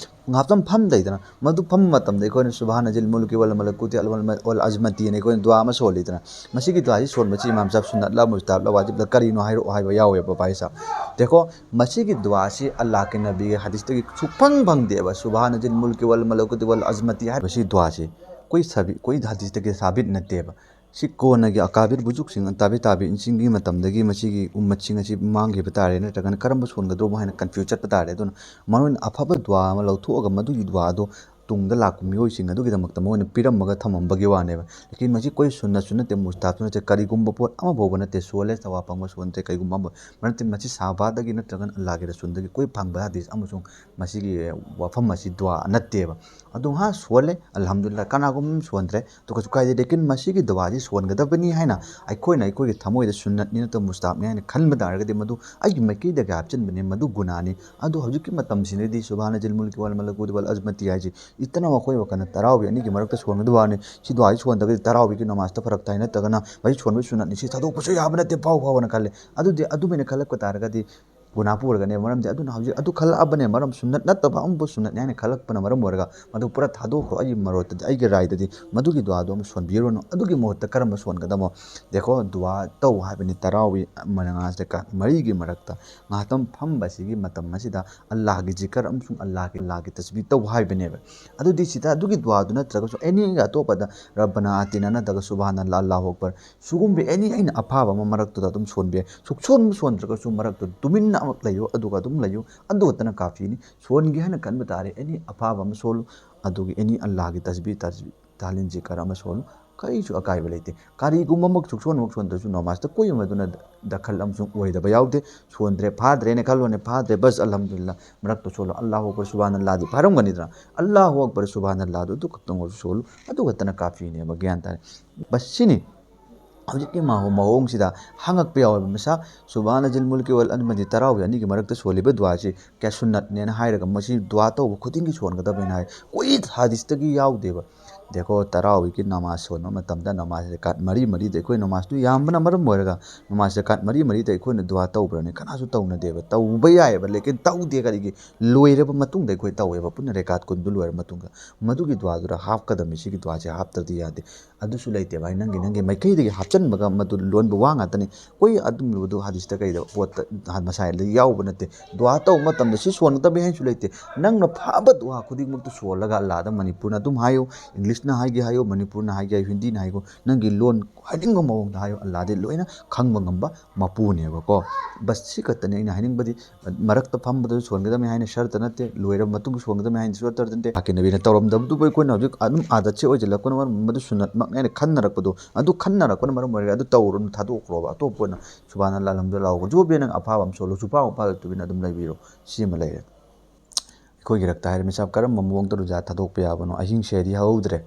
ꯉꯥꯏꯍꯥꯛꯇꯪ ꯐꯝ ꯂꯩꯗꯅ, ꯃꯗꯨ ꯐꯝꯕ ꯃꯇꯝꯗ ꯑꯩꯈꯣꯏꯅ "ꯁꯨꯕꯍꯥꯅ ꯖꯤꯜ ꯃꯨꯜꯀꯤ ꯋꯜ ꯃꯂꯀꯨꯇꯤ ꯋꯜ ꯑꯖꯃꯇꯤ" ꯑꯅ ꯑꯩꯈꯣꯏꯅ ꯗꯨꯋꯥ ꯑꯃ ꯁꯣꯜꯂꯤꯗꯅ, ꯃꯁꯤꯒꯤ ꯗꯨꯋꯥꯁꯤ ꯁꯣꯟꯕꯁꯤ ꯏꯃꯥꯝ ꯁꯥꯍꯕ ꯁꯨꯟꯅꯠꯂ, ꯃꯨꯁꯇꯥꯍꯕꯂ, ꯋꯥꯖꯤꯕꯂ ꯀꯔꯤꯅꯣ ꯍꯥꯏꯔꯛꯑꯣ ꯍꯥꯏꯕ ꯌꯥꯎꯋꯦꯕ ꯚꯥꯏ ꯁꯥꯍꯕ꯫ ꯗꯦꯈꯣ, ꯃꯁꯤꯒꯤ ꯗꯨꯋꯥꯁꯤ ꯑꯜꯂꯥꯍꯀꯤ ꯅꯕꯤꯒꯤ ꯍꯗꯤꯁꯇꯒꯤ ꯁꯨꯛꯐꯪ ꯐꯪꯗꯦꯕ꯫ "ꯁꯨꯕꯍꯥꯅ ꯖꯤꯜ ꯃꯨꯜꯀꯤ ꯋꯜ ꯃꯂꯀꯨꯇꯤ ꯋꯜ ꯑꯖꯃꯇꯤ" ꯍꯥꯏꯕꯁꯤ ꯗꯨꯋꯥꯁꯤ ꯑꯩꯈꯣꯏ ꯁꯥꯕꯤ-, ꯑꯩꯈꯣꯏ ꯍꯗꯤꯁꯇꯒꯤ ꯁꯥꯕꯤꯠ ꯅꯠꯇꯦꯕ꯫ ꯁꯤ ꯀꯣꯟꯅꯒꯤ ꯑꯀꯥꯕꯤꯔ ꯕꯨꯖꯨꯛꯁꯤꯡ, ꯇꯥꯕꯤ ꯇꯥꯕꯤꯟꯁꯤꯡꯒꯤ ꯃꯇꯝꯗꯒꯤ ꯃꯁꯤꯒꯤ ꯎꯝꯃꯠꯁꯤꯡ ꯑꯁꯤ ꯃꯥꯡꯈꯤꯕ ꯇꯥꯔꯦ, ꯅꯠꯇ꯭ꯔꯒꯅ ꯀꯔꯝꯕ ꯁꯣꯟꯒꯗ꯭ꯔꯣꯕ ꯍꯥꯏꯅ ꯀꯟꯐ꯭ꯌꯨꯁ ꯆꯠꯄ ꯇꯥꯔꯦ꯫ ꯑꯗꯨꯅ ꯃꯔꯨꯑꯣꯏꯅ ꯑꯐꯕ ꯗꯨꯋꯥ ꯑꯃ ꯂꯧꯊꯣꯛꯑꯒ ꯃꯗꯨꯒꯤ ꯗꯨꯋꯥ ꯑꯗꯣ ꯇꯨꯡꯗ ꯂꯥꯛꯄ ꯃꯤꯑꯣꯏꯁꯤꯡ ꯑꯗꯨꯒꯤꯗꯃꯛꯇ ꯃꯣꯏꯅ ꯄꯤꯔꯝꯃꯒ ꯊꯝꯃꯝꯕꯒꯤ ꯋꯥꯅꯦꯕ꯫ ꯂꯦꯀꯤꯟ ꯃꯁꯤ ꯀꯣꯏ ꯁꯨꯟꯅꯠꯁꯨ ꯅꯠꯇꯦ, ꯃꯨꯁꯇꯥꯍꯕꯁꯨ ꯅꯠꯇꯦ, ꯀꯔꯤꯒꯨꯝꯕ ꯄꯣꯠ ꯑꯃ ꯐꯥꯎꯕ ꯅꯠꯇꯦ, ꯁꯣꯜꯂꯦ, ꯁꯋꯥꯕ ꯐꯪꯕ ꯁꯣꯟ ꯅꯠꯇꯦ, ꯀꯔꯤꯒꯨꯝꯕ ꯑꯃ ꯅꯠꯇꯦ꯫ ꯃꯁꯤ ꯁꯍꯥꯕꯥꯗꯒꯤ ꯅꯠꯇ꯭ꯔꯒꯅ ꯑꯜꯂꯥꯍꯒꯤ ꯔꯁꯨꯜꯗꯒꯤ ꯀꯣꯏ ꯐꯪꯕ ꯍꯗꯤꯁ ꯑꯃꯁꯨꯡ ꯃꯁꯤꯒꯤ ꯋꯥꯐꯝ ꯑꯁꯤ ꯗꯨꯋꯥ ꯅꯠꯇꯦꯕ꯫ ꯑꯗꯨ ꯍꯥ ꯁꯣꯜꯂꯦ, ꯑꯜꯍꯝꯗꯨꯂꯤꯜꯂꯥꯍ, ꯀꯅꯥꯒꯨꯝꯕ ꯑꯃ ꯁꯣꯟꯗ꯭ꯔꯦ, ꯑꯗꯨ ꯀꯩꯁꯨ ꯀꯥꯏꯗꯦ꯫ ꯂꯦꯀꯤꯟ ꯃꯁꯤꯒꯤ ꯗꯨꯋꯥꯁꯤ ꯁꯣꯟꯒꯗꯕꯅꯤ ꯍꯥꯏꯅ ꯑꯩꯈꯣꯏꯅ ꯑꯩꯈꯣꯏꯒꯤ ꯊꯃꯣꯏꯗ ꯁꯨꯟꯅꯠꯅꯤ ꯅꯠꯇ꯭ꯔꯒ ꯃꯨꯁꯇꯥꯍꯕꯅꯤ ꯍꯥꯏꯅ ꯈꯟꯕ ꯇꯥꯔꯒꯗꯤ ꯃꯗꯨ ꯑꯩꯒꯤ ꯃꯥꯏꯀꯩꯗꯒꯤ ꯍꯥꯞꯆꯤꯟꯕꯅꯤ, ꯃꯗꯨ ꯒꯨꯅꯥꯅꯤ꯫ ꯑꯗꯨ ꯍꯧꯖꯤꯛꯀꯤ ꯃꯇꯝꯁꯤꯗꯗꯤ "ꯁꯨꯕꯍꯥꯅ ꯖꯤꯜ ꯃꯨꯜꯀꯤ ꯋꯜ ꯃꯂꯀꯨꯇꯤ ꯋꯜ ꯑꯖꯃꯇꯤ" ꯍꯥꯏꯁꯤ ꯏꯇꯅ ꯃꯈꯣꯏ ꯋꯥꯈꯜꯅ ꯇꯔꯥꯎꯕꯤ ꯑꯅꯤꯒꯤ ꯃꯔꯛꯇ ꯁꯣꯟꯒꯗꯕ ꯋꯥꯅꯤ, ꯁꯤ ꯗꯨꯋꯥꯁꯤ ꯁꯣꯟꯗ꯭ꯔꯒꯗꯤ ꯇꯔꯥꯎꯕꯤꯒꯤ ꯅꯃꯥꯖꯇ ꯐꯔꯛ ꯇꯥꯏ, ꯅꯠꯇ꯭ꯔꯒꯅ ꯃꯁꯤ ꯁꯣꯟꯕ ꯁꯨꯅꯠꯅꯤ, ꯁꯤ ꯊꯥꯗꯣꯛꯄꯁꯨ ꯌꯥꯕ ꯅꯠꯇꯦ ꯐꯥꯎ ꯐꯥꯎꯕꯅ ꯈꯜꯂꯦ꯫ ꯑꯗꯨꯗꯤ ꯑꯗꯨꯃꯥꯏꯅ ꯈꯜꯂꯛꯄ ꯇꯥꯔꯒꯗꯤ ꯒꯨꯅꯥ ꯄꯨꯔꯒꯅꯦ꯫ ꯃꯔꯝꯗꯤ ꯑꯗꯨꯅ ꯍꯧꯖꯤꯛ ꯑꯗꯨ ꯈꯜꯂꯛꯑꯕꯅꯦ, ꯃꯔꯝ ꯁꯨꯟꯅꯠ ꯅꯠꯇꯕ ꯑꯃꯕꯨ ꯁꯨꯟꯅꯠꯅꯤ ꯍꯥꯏꯅ ꯈꯜꯂꯛꯄꯅ ꯃꯔꯝ ꯑꯣꯏꯔꯒ ꯃꯗꯨ ꯄꯨꯔꯥ ꯊꯥꯗꯣꯛꯈ꯭ꯔꯣ꯫ ꯑꯩꯒꯤ ꯃꯔꯣꯠꯇꯗꯤ, ꯑꯩꯒꯤ ꯔꯥꯏꯗꯗꯤ ꯃꯗꯨꯒꯤ ꯗꯨꯋꯥꯗꯣ ꯑꯃ ꯁꯣꯟꯕꯤꯔꯨꯅꯨ꯫ ꯑꯗꯨꯒꯤ ꯃꯍꯨꯠꯇ ꯀꯔꯝꯕ ꯁꯣꯟꯒꯗꯕꯅꯣ? ꯗꯦꯈꯣ, ꯗꯨꯋꯥ ꯇꯧ ꯍꯥꯏꯕꯅꯤ ꯇꯔꯥꯎꯕꯤ ꯃꯉꯥ ꯔꯀꯥꯠ ꯃꯔꯤꯒꯤ ꯃꯔꯛꯇ ꯉꯥꯏꯍꯥꯛꯇꯪ ꯐꯝꯕꯁꯤꯒꯤ ꯃꯇꯝ ꯑꯁꯤꯗ ꯑꯜꯂꯥꯍꯒꯤ ꯖꯤꯀꯔ ꯑꯃꯁꯨꯡ ꯑꯜꯂꯥꯍꯒꯤ, ꯑꯜꯂꯥꯍꯒꯤ ꯇꯁꯕꯤ ꯇꯧ ꯍꯥꯏꯕꯅꯦꯕ꯫ ꯑꯗꯨꯗꯤ ꯁꯤꯗ ꯑꯗꯨꯒꯤ ꯗꯨꯋꯥꯗꯨ ꯅꯠꯇ꯭ꯔꯒꯁꯨ ꯑꯦꯅꯤ ꯑꯇꯣꯞꯄꯗ ꯔꯕꯅꯥ ꯑꯇꯤꯅ ꯅꯠꯇ꯭ꯔꯒ ꯁꯨꯕꯍꯥꯅ ꯑꯜꯂꯥꯍ, ꯑꯜꯂꯥꯍꯨ ꯑꯛꯕꯔ, ꯁꯤꯒꯨꯝꯕ ꯑꯦꯅꯤ ꯑꯩꯅ ꯑꯐꯕ ꯑꯃ ꯃꯔꯛꯇꯨꯗ ꯑꯗꯨꯝ ꯁꯣꯟꯕ ꯌꯥꯏ꯫ ꯁꯨꯛꯁꯣꯟ ꯁꯣꯟꯗ꯭ꯔꯒꯁꯨ ꯃꯔꯛꯇꯨ ꯇꯨꯃꯤꯟꯅ ꯑꯃꯨꯛ ꯂꯩꯌꯨ, ꯑꯗꯨꯒ ꯑꯗꯨꯝ ꯂꯩꯌꯨ꯫ ꯑꯗꯨ ꯈꯛꯇꯅ ꯀꯥꯐꯤꯅꯤ꯫ ꯁꯣꯟꯒꯦ ꯍꯥꯏꯅ ꯈꯟꯕ ꯇꯥꯔꯦ, ꯑꯦꯅꯤ ꯑꯐꯕ ꯑꯃ ꯁꯣꯜꯂꯨ, ꯑꯗꯨꯒꯤ ꯑꯦꯅꯤ ꯑꯜꯂꯥꯍꯒꯤ ꯇꯁꯕꯤ, ꯇꯁꯕꯤ, ꯇꯥꯂꯤꯟ ꯖꯤꯀꯔ ꯑꯃ ꯁꯣꯜꯂꯨ, ꯀꯔꯤꯁꯨ ꯑꯀꯥꯏꯕ ꯂꯩꯇꯦ꯫ ꯀꯔꯤꯒꯨꯝꯕꯃꯛ ꯁꯨꯛꯁꯣꯟꯃꯛ ꯁꯣꯟꯗ꯭ꯔꯁꯨ ꯅꯃꯥꯖꯇ ꯀꯣꯏ ꯑꯃꯗꯨꯅ ꯗꯈꯜ ꯑꯃꯁꯨꯡ ꯑꯣꯏꯗꯕ ꯌꯥꯎꯗꯦ꯫ ꯁꯣꯟꯗ꯭ꯔꯦ, ꯐꯥꯗ꯭ꯔꯦꯅ ꯈꯜꯂꯣꯅꯦ, ꯐꯥꯗ꯭ꯔꯦ, ꯕꯁ ꯑꯜꯍꯝꯗꯨꯂꯤꯜꯂꯥ, ꯃꯔꯛꯇ ꯁꯣꯜꯂꯣ, ꯑꯜꯂꯥꯍꯨ ꯑꯛꯕꯔ ꯁꯨꯕꯍꯥꯅ ꯑꯜꯂꯥꯍꯗꯤ ꯐꯥꯔꯝꯒꯅꯤꯗꯅ, ꯑꯜꯂꯥꯍꯨ ꯑꯛꯕꯔ ꯁꯨꯕꯍꯥꯅ ꯑꯜꯂꯥꯍꯗꯨ ꯑꯗꯨ ꯈꯛꯇꯪ ꯑꯣꯏꯔꯁꯨ ꯁꯣꯜꯂꯨ, ꯑꯗꯨ ꯈꯛꯇꯅ ꯀꯥꯐꯤꯅꯦꯕ꯫ ꯒ꯭ꯌꯥꯟ ꯇꯥꯔꯦ꯫ ꯕꯁ ꯁꯤꯅꯤ꯫ ꯍꯧꯖꯤꯛꯀꯤ ꯃꯑꯣꯡ-, ꯃꯑꯣꯡꯁꯤꯗ ꯍꯪꯉꯛꯄ ꯌꯥꯎꯋꯦꯕ, ꯃꯁꯥ ꯁꯨꯕꯍꯥꯅ ꯖꯤꯜ ꯃꯨꯜꯀꯤ ꯋꯜ ꯑꯃꯗꯤ ꯇꯔꯥꯎꯕꯤ ꯑꯅꯤꯒꯤ ꯃꯔꯛꯇ ꯁꯣꯜꯂꯤꯕ ꯗꯨꯋꯥꯁꯤ ꯀꯌꯥ ꯁꯨꯟꯅꯠꯅꯦꯅ ꯍꯥꯏꯔꯒ ꯃꯁꯤ ꯗꯨꯋꯥ ꯇꯧꯕ ꯈꯨꯗꯤꯡꯒꯤ ꯁꯣꯟꯒꯗꯕꯅꯤꯅ ꯍꯥꯏ꯫ ꯀꯣꯏ ꯍꯗꯤꯁꯇꯒꯤ ꯌꯥꯎꯗꯦꯕ꯫ ꯗꯦꯈꯣ, ꯇꯔꯥꯎꯕꯤꯒꯤ ꯅꯃꯥꯖ ꯁꯣꯟꯕ ꯃꯇꯝꯗ ꯅꯃꯥꯖ ꯔꯀꯥꯠ ꯃꯔꯤ ꯃꯔꯤꯗ ꯑꯩꯈꯣꯏ ꯅꯃꯥꯖꯇꯨ ꯌꯥꯝꯕꯅ ꯃꯔꯝ ꯑꯣꯏꯔꯒ ꯅꯃꯥꯖ ꯔꯀꯥꯠ ꯃꯔꯤ ꯃꯔꯤꯗ ꯑꯩꯈꯣꯏꯅ ꯗꯨꯋꯥ ꯇꯧꯕ꯭ꯔꯅꯦ? ꯀꯅꯥꯁꯨ ꯇꯧꯅꯗꯦꯕ꯫ ꯇꯧꯕ ꯌꯥꯏꯑꯕ, ꯂꯦꯀꯤꯟ ꯇꯧꯗꯦ꯫ ꯀꯔꯤꯒꯤ? ꯂꯣꯏꯔꯕ ꯃꯇꯨꯡꯗ ꯑꯩꯈꯣꯏ ꯇꯧꯋꯦꯕ, ꯄꯨꯟꯅ ꯔꯀꯥꯠ ꯀꯨꯟꯗꯨ ꯂꯣꯏꯔꯕ ꯃꯇꯨꯡꯗ꯫ ꯃꯗꯨꯒꯤ ꯗꯨꯋꯥꯗꯨꯗ ꯍꯥꯞꯀꯗꯕꯅꯤ, ꯁꯤꯒꯤ ꯗꯨꯋꯥꯁꯦ ꯍꯥꯞꯇ꯭ꯔꯗꯤ ꯌꯥꯗꯦ꯫ ꯑꯗꯨꯁꯨ ꯂꯩꯇꯦ ꯚꯥꯏ, ꯅꯪꯒꯤ, ꯅꯪꯒꯤ ꯃꯥꯏꯀꯩꯗꯒꯤ ꯍꯥꯞꯆꯤꯟꯕꯒ ꯃꯗꯨ ꯂꯣꯟꯕ ꯋꯥ ꯉꯥꯛꯇꯅꯤ꯫ ꯀꯣꯏ ꯑꯗꯨꯝꯕꯗꯨ ꯍꯗꯤꯁꯇ ꯀꯩꯗ ꯄꯣꯠꯇ ꯃꯁꯥꯏꯗ ꯌꯥꯎꯕ ꯅꯠꯇꯦ꯫ ꯗꯨꯋꯥ ꯇꯧꯕ ꯃꯇꯝꯗ ꯁꯤ ꯁꯣꯟꯒꯗꯕꯅꯤ ꯍꯥꯏꯅꯁꯨ ꯂꯩꯇꯦ꯫ ꯅꯪꯅ ꯐꯕ ꯗꯨꯋꯥ ꯈꯨꯗꯤꯡꯃꯛꯇꯨ ꯁꯣꯜꯂꯒ ꯑꯜꯂꯥꯗ ꯃꯅꯤꯄꯨꯔꯅ ꯑꯗꯨꯝ ꯍꯥꯏꯌꯨ, ꯏꯪꯂꯤꯁꯅ ꯍꯥꯏꯒꯦ ꯍꯥꯏꯌꯨ, ꯃꯅꯤꯄꯨꯔꯅ ꯍꯥꯏꯒꯦ ꯍꯥꯏꯌꯨ, ꯍꯤꯟꯗꯤꯅ ꯍꯥꯏꯌꯨ, ꯅꯪꯒꯤ ꯂꯣꯟ ꯍꯥꯏꯅꯤꯡꯕ ꯃꯑꯣꯡꯗ ꯍꯥꯏꯌꯨ, ꯑꯜꯂꯥꯗꯤ ꯂꯣꯏꯅ ꯈꯪꯕ ꯉꯝꯕ ꯃꯄꯨꯅꯦꯕꯀꯣ꯫ ꯕꯁ ꯁꯤ ꯈꯛꯇꯅꯤ ꯑꯩꯅ ꯍꯥꯏꯅꯤꯡꯕꯗꯤ꯫ ꯃꯔꯛꯇ ꯐꯝꯕꯗꯁꯨ ꯁꯣꯟꯒꯗꯕꯅꯤ ꯍꯥꯏꯅ ꯁꯔꯇ ꯅꯠꯇꯦ, ꯂꯣꯏꯔꯕ ꯃꯇꯨꯡꯗ ꯁꯣꯟꯒꯗꯕꯅꯤ ꯍꯥꯏꯅ ꯁꯔꯇ ꯅꯠꯇꯦ꯫ ꯍꯥꯀꯤ ꯅꯕꯤꯅ ꯇꯧꯔꯝꯗꯕꯗꯨꯕꯨ ꯑꯩꯈꯣꯏꯅ ꯍꯧꯖꯤꯛ ꯑꯗꯨꯝ ꯑꯥꯗꯠꯁꯦ ꯑꯣꯏꯁꯤꯜꯂꯛꯄꯅ ꯃꯔꯝ ꯃꯗꯨ ꯁꯨꯟꯅꯠꯃꯛꯅꯦ ꯍꯥꯏꯅ ꯈꯟꯅꯔꯛꯄꯗꯣ, ꯑꯗꯨ ꯈꯟꯅꯔꯛꯄꯅ ꯃꯔꯝ ꯑꯣꯏꯔꯒ ꯑꯗꯨ ꯇꯧꯔꯨꯅꯨ, ꯊꯥꯗꯣꯛꯈ꯭ꯔꯣꯕ꯫ ꯑꯇꯣꯞꯄ ꯑꯣꯏꯅ ꯁꯨꯕꯍꯥꯅ ꯑꯜꯂꯥꯍ, ꯑꯜꯍꯝꯗꯨꯂꯤꯜꯂꯥꯍ ꯍꯥꯎꯕ꯫ ꯖꯣꯕꯦ ꯅꯪ ꯑꯐꯥꯕ ꯑꯃ ꯁꯣꯜꯂꯨ, ꯁꯨꯐꯥ ꯑꯃ ꯐꯥꯗꯕ ꯇꯨꯃꯤꯟꯅ ꯑꯗꯨꯝ ꯂꯩꯕꯤꯔꯣ꯫ ꯁꯤ ꯑꯃ ꯂꯩꯔꯦ꯫ ꯑꯩꯈꯣꯏꯒꯤ ꯔꯛꯇ ꯍꯥꯏꯔꯦ, ꯃꯤꯁꯥꯞ ꯀꯔꯝꯕ ꯃꯑꯣꯡꯗ ꯔꯨꯖꯥ ꯊꯥꯗꯣꯛꯄ ꯌꯥꯕꯅꯣ? ꯑꯍꯤꯡ ꯁꯦꯍꯔꯤ ꯍꯧꯍꯧꯗ꯭ꯔꯦ꯫